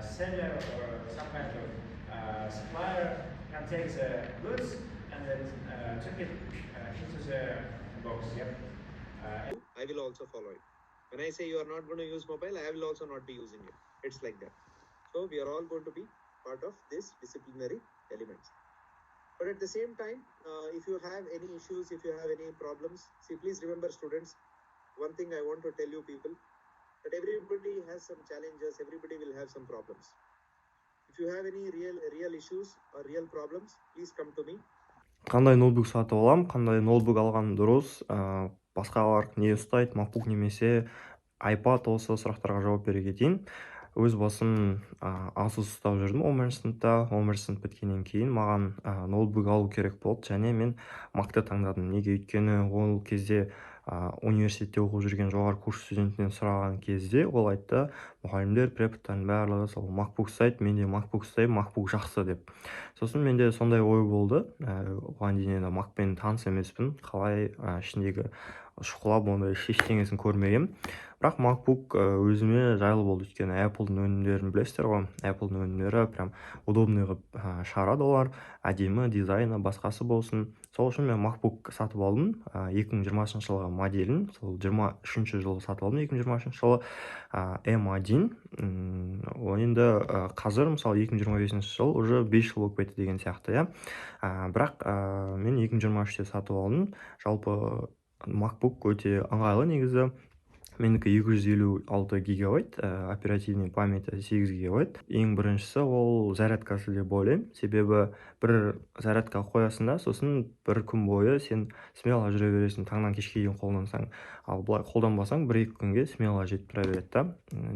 seller or some kind of supplier can take the goods and then took it into the box. Yep. I will also follow it. When I say you are not going to use mobile, I will also not be using it. It's like that. So we are all going to be part of this disciplinary elements. But at the same time, if you have any issues, if you have any problems, see, please remember, students, one thing I want to tell you people, that everybody has some challenges, everybody will have some problems. If you have any real issues or real problems, please come to me. Қандай ноутбук сатып аламын, қандай ноутбук алған дұрыс, басқалар не ұстайды, MacBook немесе iPad? Осы сұрақтарға жауап бере кетейін. Өз басым Asus ұстап жүрдім 11 сыныпта. 11 сынып біткеннен кейін маған ноутбук алу керек болды және мен Macты таңдадым. Неге? Өйткені ол кезде университетте оқып жүрген жоғары курс студентінен сұраған кезде ол айтты: мұғалімдер, преподтардың барлығы сол MacBook ұстайды, мен де MacBook ұстаймын, MacBook жақсы деп. Сосын менде сондай ой болды. Оған дейін енді Macпен таныс емеспін, қалай ішіндегі шұқылап, ондай ештеңесін көрмегенмін. Бірақ MacBook өзіме жайлы болды, өйткені Apple'дың өнімдерін білесіздер ғой, Apple'дың өнімдері прям удобный қылып шығарады олар, әдемі дизайны, басқасы болсын. Сол үшін мен MacBook сатып алдым, 2020 жылғы моделін, сол 23 жылы сатып алдым, 2023 жылы M1. Ол енді қазір, мысалы, 2025 жыл, уже 5 жыл болып кетті деген сияқты, иә. Бірақ мен 2023-те сатып алдым. Жалпы, MacBook өте ыңғайлы негізі. Менікі 256 гигабайт, оперативный памяти 8 гигабайт. Ең біріншісі ол зарядкасы деп ойлаймын, себебі бір зарядка қоясың да, сосын бір күн бойы сен смело жүре бересің, таңнан кешке дейін қолдансаң. Ал былай қолданбасаң, 1-2 күнге смело жетіп тұра береді да,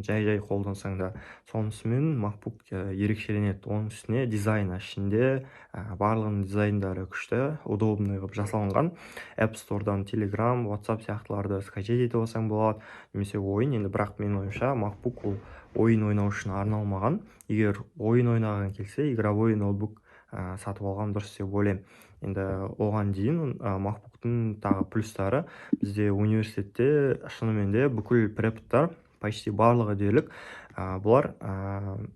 жай жай қолдансаң да. Сонысымен MacBook ерекшеленеді. Оның үстіне дизайны, ішінде барлығының дизайндары күшті, удобный қылып жасалынған. App Store'дан Telegram, WhatsApp сияқтыларды скачать етіп алсаң болады немесе ойын. Енді бірақ менің ойымша, MacBook ол ойын ойнау үшін арналмаған. Егер ойын ойнағың келсе, игровой ноутбук сатып алған дұрыс деп ойлаймын. Енді оған дейін MacBookтың тағы плюстары: бізде университетте шынымен де бүкіл преподтар, почти барлығы дерлік, бұлар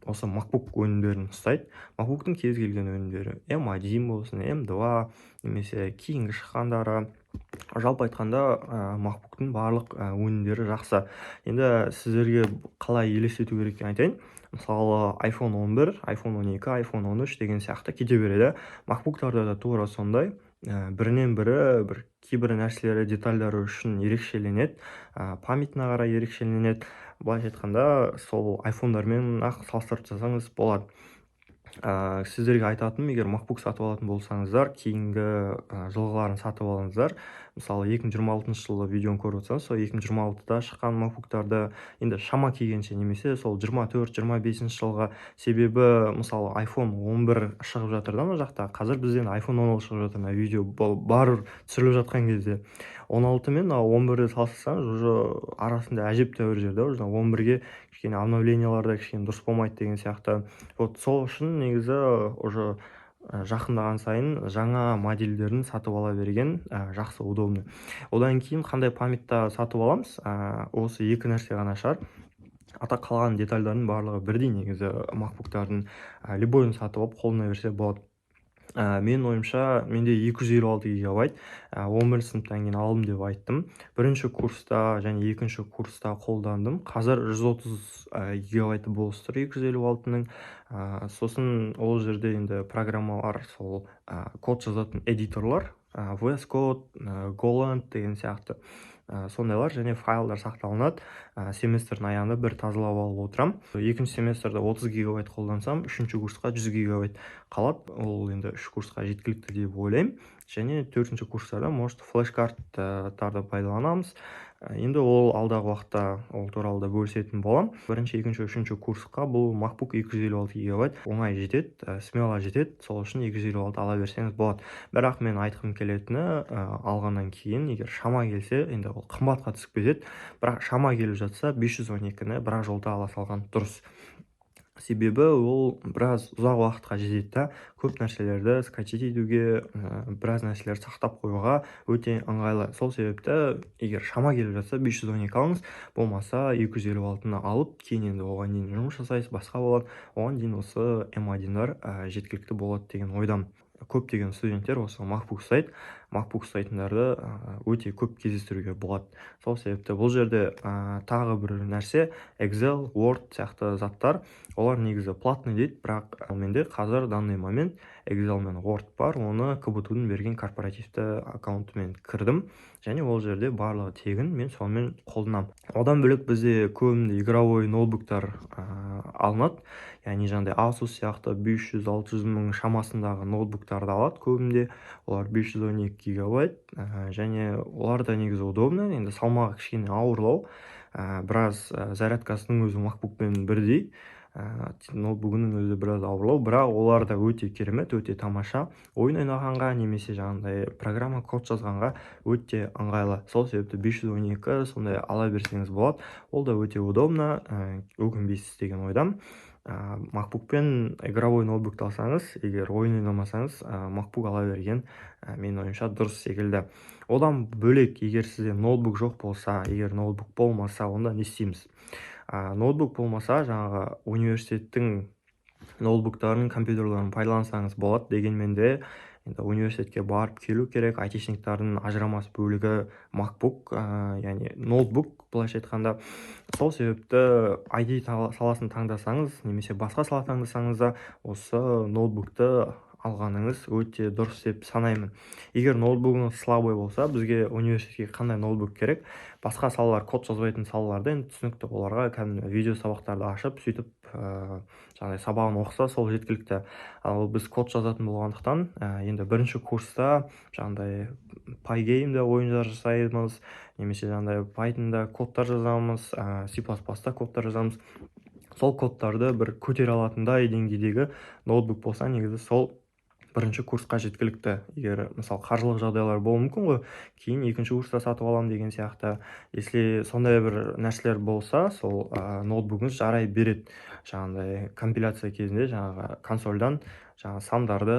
осы MacBook өнімдерін ұстайды. MacBookтың кез келген өнімдері, M1 болсын, M2 немесе кейінгі шыққандары, жалпы айтқанда, MacBookтың барлық өнімдері жақсы. Енді сіздерге қалай елестету керек екенін айтайын. Мысалы, iPhone 11, iPhone 12, iPhone 13 деген сияқты кете береді. MacBook'тарда да тура сондай, бірінен бірі бір кейбір нәрселері, детальдары үшін ерекшеленеді, памятіне қарай ерекшеленеді. Былайша айтқанда, сол айфондармен ақ салыстырып тастасаңыз болады. Сіздерге айтатыным, егер MacBook сатып алатын болсаңыздар, кейінгі жылғыларын сатып алыңыздар. Мысалы, 2026 жылы видеоны көріп отырсаңыз, сол 2026-да шыққан MacBook'тарды енді шама келгенше немесе сол 24-25 жылғы. Себебі, мысалы, iPhone 11 шығып жатыр да мына жақта қазір. Бізде iPhone 16 шығып жатыр мына видео бар түсіріліп жатқан кезде. 16 мен мына 11-ді салыстырсаңыз, уже арасында әжептәуір жер да. Уже 11-ге кішкене обновлениялар да кішкене дұрыс болмайды деген сияқты. Вот сол үшін негізі уже жақындаған сайын жаңа модельдерін сатып ала берген жақсы, удобный. Одан кейін қандай памятьта сатып аламыз? Осы екі нәрсе ғана шығар, а так қалған детальдардың барлығы бірдей. Негізі макбуктардың любойын сатып алып, қолдана берсе болады. Менің ойымша, менде 256 гигабайт, 11 сыныптан кейін алдым деп айттым. Бірінші курста және екінші курста қолдандым. Қазір 130 гигабайты бос тұр 256-ның. Сосын ол жерде енді программалар, сол код жазатын эдиторлар, VS Code, GoLand деген сияқты, сондайлар және файлдар сақталынады. Семестрдің аяғында бір тазалап алып отырамын. Екінші семестрде 30 гигабайт қолдансам, үшінші курсқа 100 гигабайт қалады. Ол енді үш курсқа жеткілікті деп ойлаймын. Және төртінші курстарда, может, флеш-карттарды пайдаланамыз. Енді ол алдағы уақытта ол туралы да бөлісетін боламын. Бірінші, екінші, үшінші курсқа бұл MacBook 256 гигабайт оңай жетеді, смело жетеді. Сол үшін 256 ала берсеңіз болады. Бірақ мен айтқым келетіні, алғаннан кейін, егер шама келсе, енді ол қымбатқа түсіп кетеді, бірақ шама келіп жатса, 512-ні бір ақ жолда ала салған дұрыс. Себебі ол біраз ұзақ уақытқа жетеді да, көп нәрселерді скачать етуге, біраз нәрселерді сақтап қоюға өте ыңғайлы. Сол себепті егер шама келіп жатса, 512 алыңыз. Болмаса 256-ны алып, кейін енді оған дейін жұмыс жасайсыз, басқа болады. Оған дейін осы M1-дар жеткілікті болады деген ойдамын. Көптеген студенттер осы MacBook ұстайды. MacBook ұстайтындарды өте көп кездестіруге болады. Сол себепті бұл жерде тағы бір нәрсе: Excel, Word сияқты заттар, олар негізі платный дейді, бірақ менде қазір данный момент Excel мен Word бар. Оны КБТУ-дың берген корпоративті аккаунтымен кірдім және ол жерде барлығы тегін, мен сонымен қолданамын. Одан бөлек, бізде көбінде игровой ноутбуктар алынады, яғни жаңағыдай Asus сияқты 500-600 мың шамасындағы ноутбуктарды алады көбінде. Олар 512 гигабайт, және олар да негізі удобно. Енді салмағы кішкене ауырлау, біраз, зарядкасының өзі макбукпен бірдей, ноутбугінің өзі біраз ауырлау, бірақ олар да өте керемет, өте тамаша. Ойын ойнағанға немесе жаңағыдай программа, код жазғанға өте ыңғайлы. Сол себепті 512 сондай ала берсеңіз болады. Ол да өте удобно, өкінбейсіз деген ойдамын. MacBook пен игровой ноутбукты алсаңыз, егер ойын ойнамасаңыз, MacBook ала берген менің ойымша дұрыс секілді. Одан бөлек, егер сізде ноутбук жоқ болса, егер ноутбук болмаса, онда не істейміз? Ноутбук болмаса, жаңағы университеттің ноутбуктарын, компьютерлерін пайдалансаңыз болады. Дегенмен де енді университетке барып келу керек. Айтишниктардың ажырамас бөлігі MacBook, яғни ноутбук былайша айтқанда. Сол себепті IT саласын таңдасаңыз немесе басқа сала таңдасаңыз да, осы ноутбукты Алғаныңыз өте дұрыс деп санаймын. Егер ноутбугыңыз слабый болса, бізге университетке қандай ноутбук керек? Басқа салалар, код жазбайтын салаларда енді түсінікті, оларға кәдімгі видео сабақтарды ашып, сөйтіп жаңағыдай сабағын оқыса, сол жеткілікті. Ал біз код жазатын болғандықтан, енді бірінші курста жаңағыдай Pygame-де ойындар жасаймыз немесе жаңағыдай Python-да кодтар жазамыз, C++-та кодтар жазамыз. Сол кодтарды бір көтере алатындай деңгейдегі ноутбук болса, негізі сол бірінші курсқа жеткілікті. Егер, мысалы, қаржылық жағдайлар болуы мүмкін ғой, кейін екінші курста сатып аламын деген сияқты, если сондай бір нәрселер болса, сол ноутбугіңіз жарай береді. Жаңағыдай компиляция кезінде жаңағы консольдан жаңағы сандарды,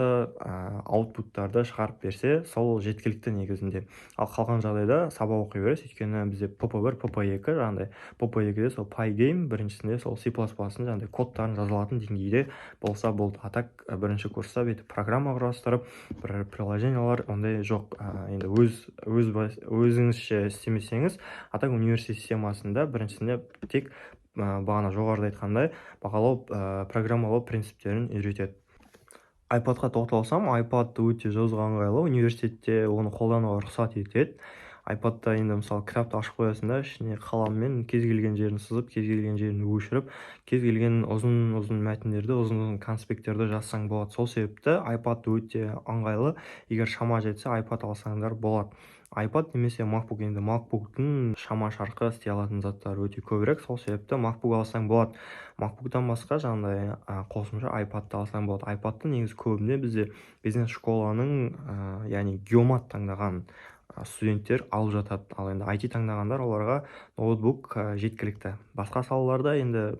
output тарды шығарып берсе, сол жеткілікті негізінде. Ал қалған жағдайда сабақ оқи бересіз, өйткені бізде ПП 1, ПП 2, жаңағыдай ПП 2-де сол Pygame, біріншісінде сол C++-ның жаңағыдай кодтарын жаза алатын деңгейде болса болды. А так бірінші курста бүйтіп программа құрастырып, бір приложения лар ондай жоқ. Енді өз өзіңізше істемесеңіз. А так университет системасында біріншісінде тек бағана жоғарыда айтқандай бағалау, программалау принциптерін үйретеді. iPadқа тоқталсам, iPad өте жазуға ыңғайлы, университетте оны қолдануға рұқсат етеді. iPadта енді, мысалы, кітапты ашып қоясың да, ішіне қаламмен кез келген жерін сызып, кез келген жерін өшіріп, кез келген ұзын ұзын мәтіндерді, ұзын ұзын конспекттерді жазсаң болады. Сол себепті iPad өте ыңғайлы. Егер шама жетсе, iPad алсаңдар болады, iPad немесе MacBook. Енді MacBookтың шама шарқы істей алатын заттары өте көбірек, сол себепті MacBook алсаң болады. MacBookтан басқа жаңағыдай қосымша iPadты алсаң болады. iPadты негізі көбіне бізде бизнес школаның, яғни геомат таңдаған студенттер алып жатады. Ал енді IT таңдағандар, оларға ноутбук жеткілікті. Басқа салаларда енді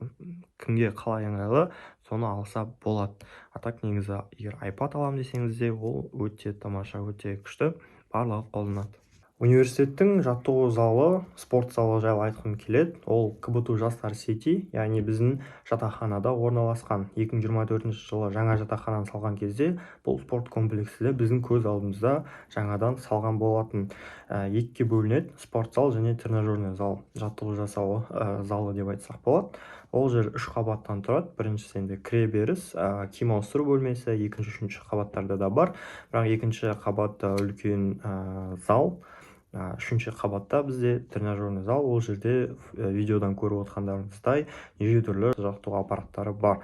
кімге қалай ыңғайлы, соны алса болады. А так негізі егер iPad аламын десеңіз де, ол өте тамаша, өте күшті, барлығы қолданады. Университеттің жаттығу залы, спорт залы жайлы айтқым келеді. Ол КБТУ Жастар Сити, яғни біздің жатақханада орналасқан. 2024 жылы жаңа жатақхананы салған кезде бұл спорт комплексі де біздің көз алдымызда жаңадан салған болатын. Екіге бөлінеді: спорт зал және тренажерный зал, жаттығу жасау залы деп айтсақ болады. Ол жер үш қабаттан тұрады. Біріншісі енді кіре беріс киім ауыстыру бөлмесі, екінші, үшінші қабаттарда да бар, бірақ екінші қабатта үлкен зал, үшінші қабатта бізде тренажерный зал. Ол жерде видеодан көріп отырғандарыңыздай неше түрлі жаттығу аппараттары бар.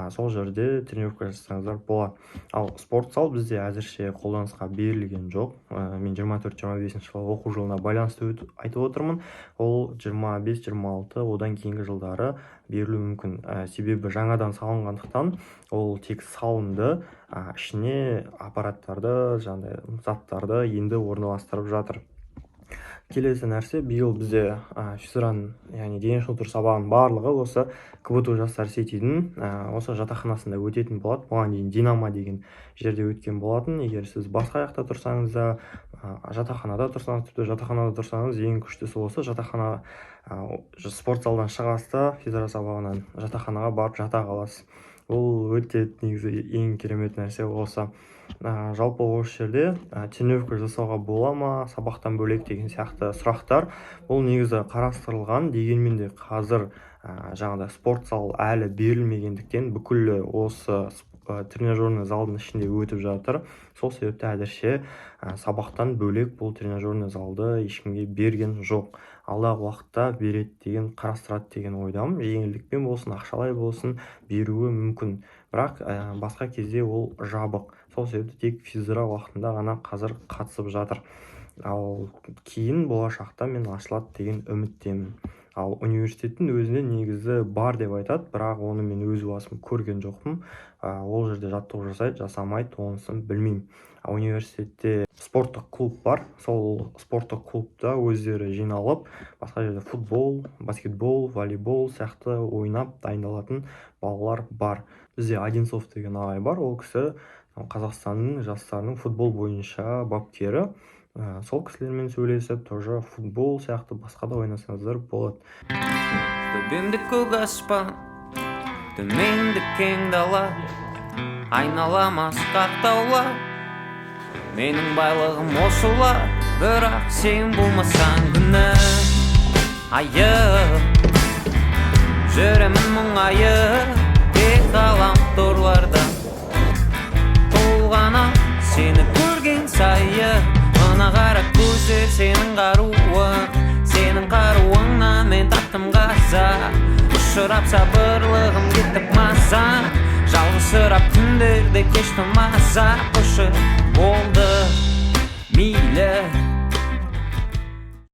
Сол жерде тренировка жасасаңыздар болады. Ал спорт зал бізде әзірше қолданысқа берілген жоқ. Мен 24-25 жылы оқу жылына байланысты айтып отырмын. Ол 25-26, одан кейінгі жылдары берілуі мүмкін. Себебі жаңадан салынғандықтан, ол тек салынды, ішіне аппараттарды, жаңағыдай заттарды енді орналастырып жатыр. Келесі нәрсе: биыл бізде физраның, яғни дене шынықтыру сабағының барлығы осы КБТУ Жастар Ситидің осы жатақханасында өтетін болады. Бұған дейін Динамо деген жерде өткен болатын. Егер сіз басқа жақта тұрсаңыз да, жатақханада тұрсаңыз, тіпті жатақханада тұрсаңыз, ең күштісі осы жатақхана, спорт залдан шығасыз да, физра сабағынан жатақханаға барып жата қаласыз. Бұл өте негізі ең керемет нәрсе осы. Жалпы осы жерде тренировка жасауға бола ма сабақтан бөлек деген сияқты сұрақтар, бұл негізі қарастырылған. Дегенмен де қазір жаңағыдай спорт зал әлі берілмегендіктен, бүкіл осы тренажерный залдың ішінде өтіп жатыр. Сол себепті әзірше сабақтан бөлек бұл тренажерный залды ешкімге берген жоқ. Алдағы уақытта береді деген, қарастырады деген ойдамын. Жеңілдікпен болсын, ақшалай болсын, беруі мүмкін. Бірақ басқа кезде ол жабық, сол себепті тек физра уақытында ғана қазір қатысып жатыр. Ал кейін болашақта мен ашылады деген үміттемін. Ал университеттің өзінде негізі бар деп айтады, бірақ оны мен өз басым көрген жоқпын. Ол жерде жаттығу жасайды, жасамайды, онысын білмеймін. А университетте спорттық клуб бар. Сол спорттық клубта өздері жиналып, басқа жерде футбол, баскетбол, волейбол сияқты ойнап дайындалатын балалар бар. Бізде Одинцов деген ағай бар, ол кісі Қазақстанның жастарының футбол бойынша бапкері. Сол кісілермен сөйлесіп, тоже футбол сияқты басқа да ойнасаңыздар болады. Төбемде көк аспан, төменде кең дала, айналам асқақ таулар, менің байлығым осылар. Бірақ сен болмасаң, күнім, айым, жүремін мұңайып тек ғаламторларда. болған ау сені көрген сайын. Мына қара көздер сенің қаруың, сенің қаруыңнан мен таптым қаза. Ұшырап сабырлығым, кетіп маза. Жалғызсырап түндерде кешті маза. Қойшы, болды, мейлі.